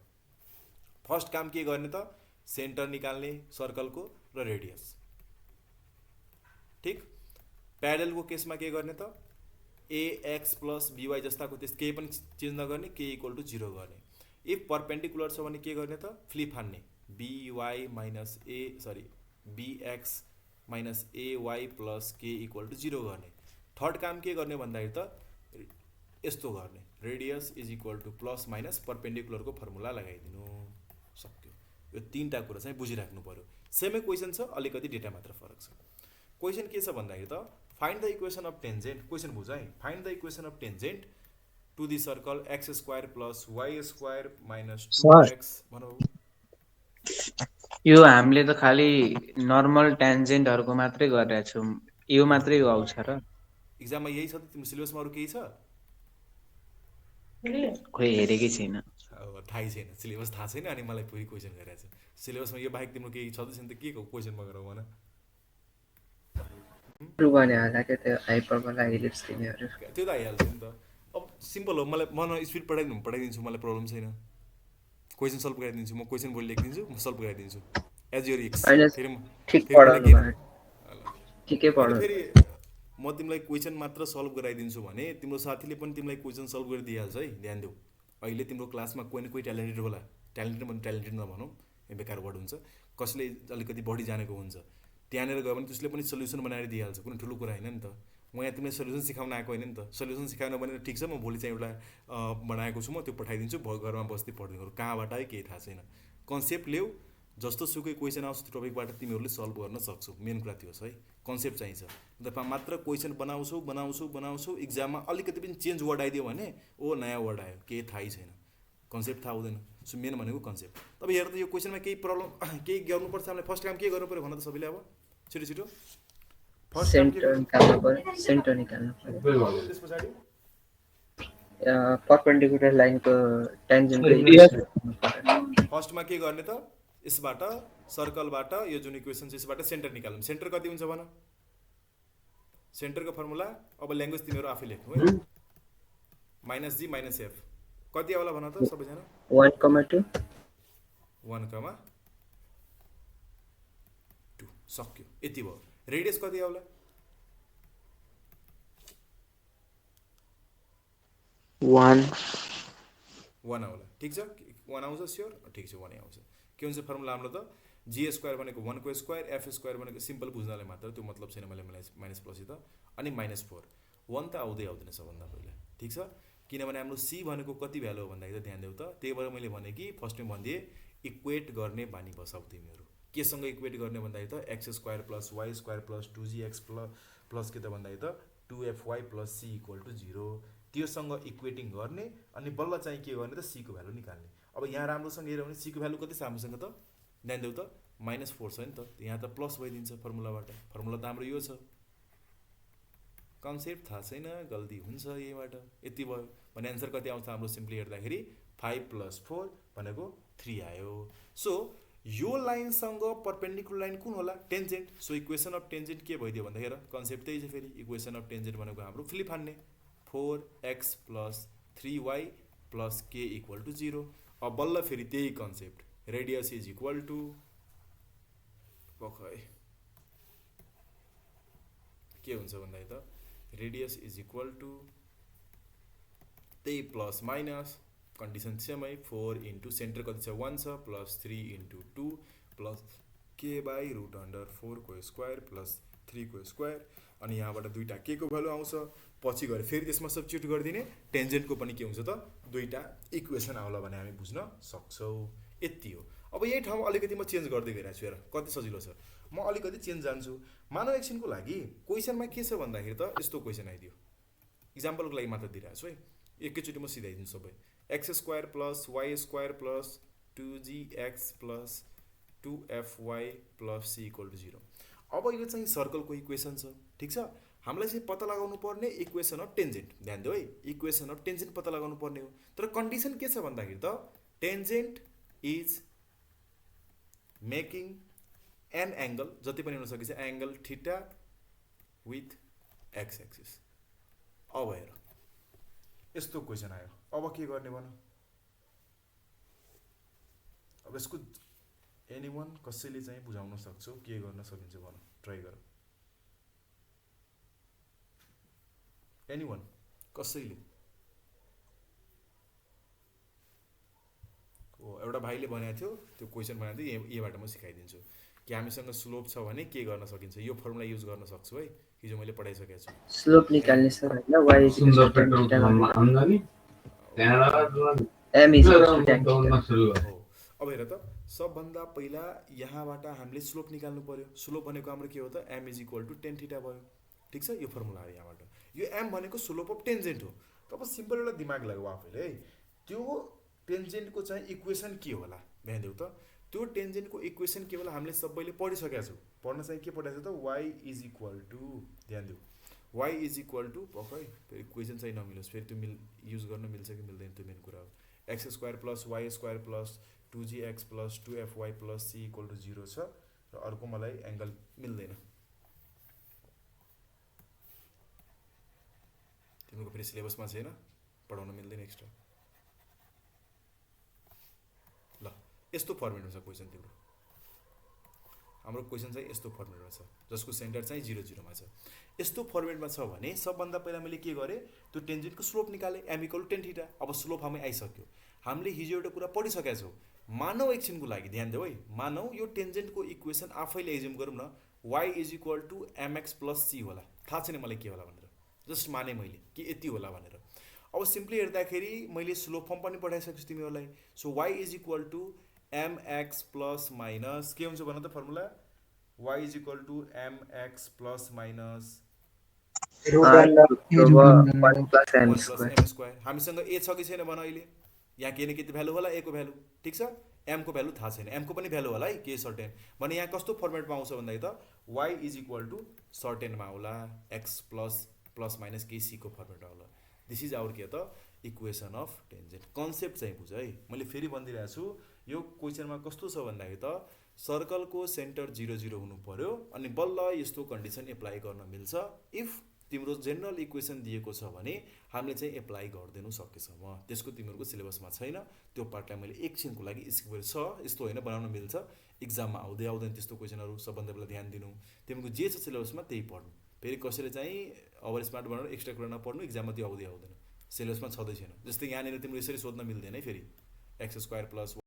फर्स्ट काम के गर्ने त सेन्टर निकाल्ने सर्कलको र रेडियस। ठिक, प्यारललको केसमा के गर्ने त ax प्लस by जस्ताको त्यस केही पनि चेन्ज नगर्ने, के इक्वल टु 0 गर्ने। इफ परपेन्डिकुलर छ भने के गर्ने त फ्लिप हान्ने, by minus bx minus ay plus के इक्वल टु 0 गर्ने। थर्ड काम के गर्ने भन्दाखेरि त यस्तो गर्ने, radius is equal to plus minus परपेन्डिकुलरको फर्मुला लगाइदिनु, सक्यो। यो तीनटा कुरा चाहिँ बुझिराख्नु पर्यो। सेमै क्वेसन छ, अलिकति डेटा मात्र फरक छ। क्वेसन के छ भन्दाखेरि त find the equation of tangent, question बुझ है, find the equation of tangent to the circle x square plus y square minus 2x भनौँ। यो हामीले त खालि नर्मल ट्यान्जेन्टहरुको मात्रै गरिरहेको छौँ, यो मात्रै आउँछ र एक्जाममा यही छ त? तिम्रो सिलेबसमा अरू केही छ? खोइ हेरेकै छैन, थाहै छैन, सिलेबस थाहा छैन। अनि मलाई फेरि क्वेसन गरिरहेको छ, सिलेबसमा यो बाहेक तिम्रो केही छँदैछ नि त? के को क्वेसनमा गरौँ भन? भने होला के त्यो हाइपरबोला इलिप्स तिनीहरू त्यो त आइहाल्छ नि त। अब सिम्पल हो, मलाई मन स्पिड पढाइदिनु पढाइदिन्छु, मलाई प्रब्लम छैन। क्वेसन सल्भ गराइदिन्छु म, क्वेसन बोर्ड लेखिदिन्छु, म सल्भ गराइदिन्छु। एज योर एक्स होइन फेरि ठिक फेरि मलाई पढाउनु के भयो ठिकै होइन पढाउनु फेरि म तिमीलाई क्वेसन मात्र सल्भ गराइदिन्छु भने तिम्रो साथीले पनि तिमीलाई क्वेसन सल्भ गरिदिइहाल्छ है, ध्यान देऊ। अहिले तिम्रो क्लासमा कोही न कोही ट्यालेन्टेड होला, ट्यालेन्टेड नभनौँ, यो बेकार वर्ड हुन्छ, कसले अलिकति बढी जानेको हुन्छ, त्यहाँनिर गयो भने त्यसले पनि सल्युसन बनाएर दिइहाल्छ, कुनै ठुलो कुरा होइन नि त। म यहाँ तिमीलाई सल्युसन सिकाउन आएको होइन नि त। सल्युसन सिकाउन भने ठिक छ, म भोलि चाहिँ एउटा बनाएको छु, म त्यो पठाइदिन्छु, घरमा बस्दै पढ्दै कहाँबाट आयो केही थाहा छैन। कन्सेप्ट ल्याऊ, जस्तो सुकै क्वेसन आउँछ त्यो टपिकबाट तिमीहरूले सल्भ गर्न सक्छौ, मेन कुरा त्यो छ है। कन्सेप्ट चाहिन्छ। तपाईँ मात्र क्वेसन बनाउँछौ इक्जाममा अलिकति पनि चेन्ज वर्ड आइदियो भने ओ नयाँ वर्ड आयो, केही थाहै छैन, कन्सेप्ट थाहा हुँदैन। सो मेन भनेको कन्सेप्ट। तपाईँ हेर त यो क्वेसनमा केही प्रब्लम केही गर्नुपर्छ, हामीलाई फर्स्ट काम के गर्नु पऱ्यो भन त सबैले, अब छिटो छिटो फर्स्ट काम के गर्नु? सेन्टर निकाल्नु पर्यो। त्यस पछाडि परपेन्डिकुलर लाइनको टेन्जेन्टको Radius. इक्वेसन फर्स्टमा के गर्ने त, यसबाट सर्कलबाट यो जुन इक्वेसन छ यसबाट सेन्टर निकाल्नु। सेन्टर कति हुन्छ भन? सेन्टरको फर्मुला अब ल्याङ्ग्वेज तिमीहरू आफै लेख्नु है, -g - f कति आउला भन त सबैजना? 1,2 1,2 सक्यो, यति भयो। रेडियस कति आउला? 1 आउला, ठिक छ, 1 आउँछ स्योर, ठिक छ 1 आउँछ। के हुन्छ फर्मुला हाम्रो त? g² भनेको 1 को स्क्वायर, f² भनेको सिम्पल बुझ्नलाई मात्र, त्यो मतलब छैन, मैले माइनस प्लस त, अनि -4। 1 त आउँदैन सबभन्दा पहिला, ठिक छ, किनभने हाम्रो c भनेको कति भ्यालु हो भन्दाखेरि ध्यान देऊ त, त्यही भएर मैले भने कि फर्स्टमै भनिदिएँ इक्वेट गर्ने बानी बसाउ तिमीहरू। केसँग इक्वेट गर्ने भन्दाखेरि त x² + y² + 2gx प्लस के त भन्दाखेरि त 2fy + c = 0, त्योसँग इक्वेटिङ गर्ने अनि बल्ल चाहिँ के गर्ने त c को भ्यालु निकाल्ने। अब यहाँ राम्रोसँग हेऱ्यो भने c को भ्यालु कति छ हामीसँग त, ध्यान देऊ त, -4 छ नि त, यहाँ त प्लस भइदिन्छ फर्मुलाबाट। फर्मुला त हाम्रो यो छ। कन्सेप्ट थाहा छैन, गल्ती हुन्छ यहीबाट, यति भयो भने एन्सर कति आउँछ हाम्रो? सिम्पली हेर्दाखेरि 5 + 4 भनेको 3 आयो। सो यो लाइनसँग परपेन्डिकुलर लाइन कुन होला? Tangent. So equation of tangent के भइदियो भन्दाखेरि हेर, कन्सेप्ट त्यही छ फेरि। इक्वेसन अफ टेन्जेन्ट भनेको हाम्रो फिलिप हान्ने 4x + 3y + k = 0। अब बल्ल फेरि त्यही concept, radius is equal to के हुन्छ भन्दाखेरि त रेडियस इज इक्वल टु त्यही प्लस माइनस कन्डिसन सेमै 4 इन्टु सेन्टर कति छ 1 छ प्लस 3 इन्टु 2 प्लस k/√4 को स्क्वायर प्लस 3 को स्क्वायर, अनि यहाँबाट दुईटा के को भ्यालु आउँछ पछि गएर फेरि त्यसमा सब्स्टिट्युट गरिदिने, टेन्जेन्टको पनि के हुन्छ त दुईटा इक्वेसन आउला भने हामी बुझ्न सक्छौँ। यति हो। अब यही ठाउँमा अलिकति म चेन्ज गर्दै गइरहेको छु, हेर कति सजिलो छ। म अलिकति चेन्ज जान्छु। मानव एकछिनको लागि क्वेसनमा के छ भन्दाखेरि त यस्तो क्वेसन आइदियो, इक्जाम्पलको लागि मात्र दिइरहेको छु है, एकैचोटि म सिधाइदिन्छु सबै। x² + y² + 2gx + 2fy + c = 0। अब यो चाहिँ सर्कलको इक्वेसन छ, ठिक छ। हामीलाई चाहिँ पत्ता लगाउनु पर्ने इक्वेसन अफ टेन्जेन्ट, ध्यान दियो है, इक्वेसन अफ टेन्जेन्ट पत्ता लगाउनु पर्ने हो। तर कन्डिसन के छ भन्दाखेरि त tangent is making an angle, जति पनि हुन सकेछ angle theta with x axis. अब हेर यस्तो क्वेसन आयो, अब के गर्ने भन? अब यसको एनीवन कसैले चाहिँ बुझाउन सक्छौ, के गर्न सकिन्छ भन, ट्राई गर। एनीवन कसैले? एउटा भाइले भनेको थियो, त्यो क्वेसन बनाएको थियो, यहीबाट म सिकाइदिन्छु कि हामीसँग स्लोप छ भने के गर्न सकिन्छ। यो फर्मुला युज गर्न सक्छु है, हिजो मैले पढाइसकेको छु। स्लोप निकाल्ने सर हैन, y m हो। अब हेर त, सबभन्दा पहिला यहाँबाट हामीले स्लोप निकाल्नु पर्यो। स्लोप भनेको हाम्रो के हो त m = tan θ भयो, ठिक छ। यो फर्मुला हो यहाँबाट, यो m भनेको स्लोप अफ टेन्जेन्ट हो। तब सिम्पल एउटा दिमाग लगाऊ आफैले है, त्यो टेन्जेन्टको चाहिँ इक्वेसन के होला, ध्यान देऊ त। त्यो टेन्जेन्टको इक्वेसन के होला हामीले सबैले पढिसकेका छौँ। पढ्न चाहिँ के पढाएको छ त, y = ध्यान देऊ, y = पक्कै फेरि इक्वेसन चाहिँ नमिलोस्, फेरि त्यो युज गर्न मिल्छ कि मिल्दैन त्यो मेन कुरा हो। x² + y² + 2gx + 2fy + c = 0 छ, र अर्को मलाई एङ्गल मिल्दैन। तिम्रो फेरि सिलेबसमा छैन, पढाउन मिल्दैन एक्स्ट्रा। ल यस्तो फर्मेट हुन्छ क्वेसन तिम्रो, हाम्रो क्वेसन चाहिँ यस्तो फर्मेटमा छ जसको सेन्टर चाहिँ 0 0 मा छ। यस्तो फर्मेटमा छ भने सबभन्दा पहिला मैले के गरेँ, त्यो टेन्जेन्टको स्लोप निकालेँ, m = tan थीटा। अब स्लोप हामी आइसक्यो। हामीले हिजो एउटा कुरा पढिसकेका छौँ। मानव एकछिनको लागि ध्यान देऊ है, मानव यो टेन्जेन्टको इक्वेसन आफैले एज्युम गरौँ न, y = mx + c होला। थाहा छैन मलाई के होला भनेर, जस्ट माने मैले कि यति होला भनेर। अब सिम्पली हेर्दाखेरि मैले स्लोप फर्म पनि पठाइसकेको छु तिमीहरूलाई। सो y = mx + माइनस के हुन्छ भन त formula, y = mx + minus m²। हामीसँग a छ कि छैन भन अहिले, यहाँ के न के भ्यालु होला a को भ्यालु, ठिक छ। m को भ्यालु थाहा छैन, m को पनि भ्यालु होला है के सर्टेन भने यहाँ कस्तो फर्मेटमा आउँछ भन्दाखेरि त y = सर्टेनमा आउला, x + माइनस kc को फर्मेटमा आउला। दिस इज आवर के त इक्वेसन अफ टेन्जेन्ट। कन्सेप्ट चाहिँ बुझ है, मैले फेरि भनिदिरहेको छु। यो क्वेसनमा कस्तो छ भन्दाखेरि त सर्कलको सेन्टर 0 0 हुनु पर्यो अनि बल्ल यस्तो कन्डिसन एप्लाई गर्न मिल्छ। इफ तिम्रो जेनरल इक्वेसन दिएको छ भने हामीले चाहिँ एप्लाई गरिदिनु सकेसम्म, त्यसको तिमीहरूको सिलेबसमा छैन, त्यो पार्टलाई मैले एकछिनको लागि स्किप गरेँ। छ यस्तो होइन, बनाउन मिल्छ। इक्जाममा आउँदै आउँदैन त्यस्तो क्वेसनहरू, सबभन्दा पहिला ध्यान दिनु तिमीको जे छ सिलेबसमा त्यही पढ्नु। फेरि कसैले चाहिँ ओभर स्मार्ट बनाएर एक्स्ट्रा कुरा नपढ्नु, इक्जाममा त्यो आउँदै आउँदैन, सिलेबसमा छँदै छैन। जस्तै यहाँनिर तिम्रो यसरी सोध्न मिल्दैन है, फेरि x² +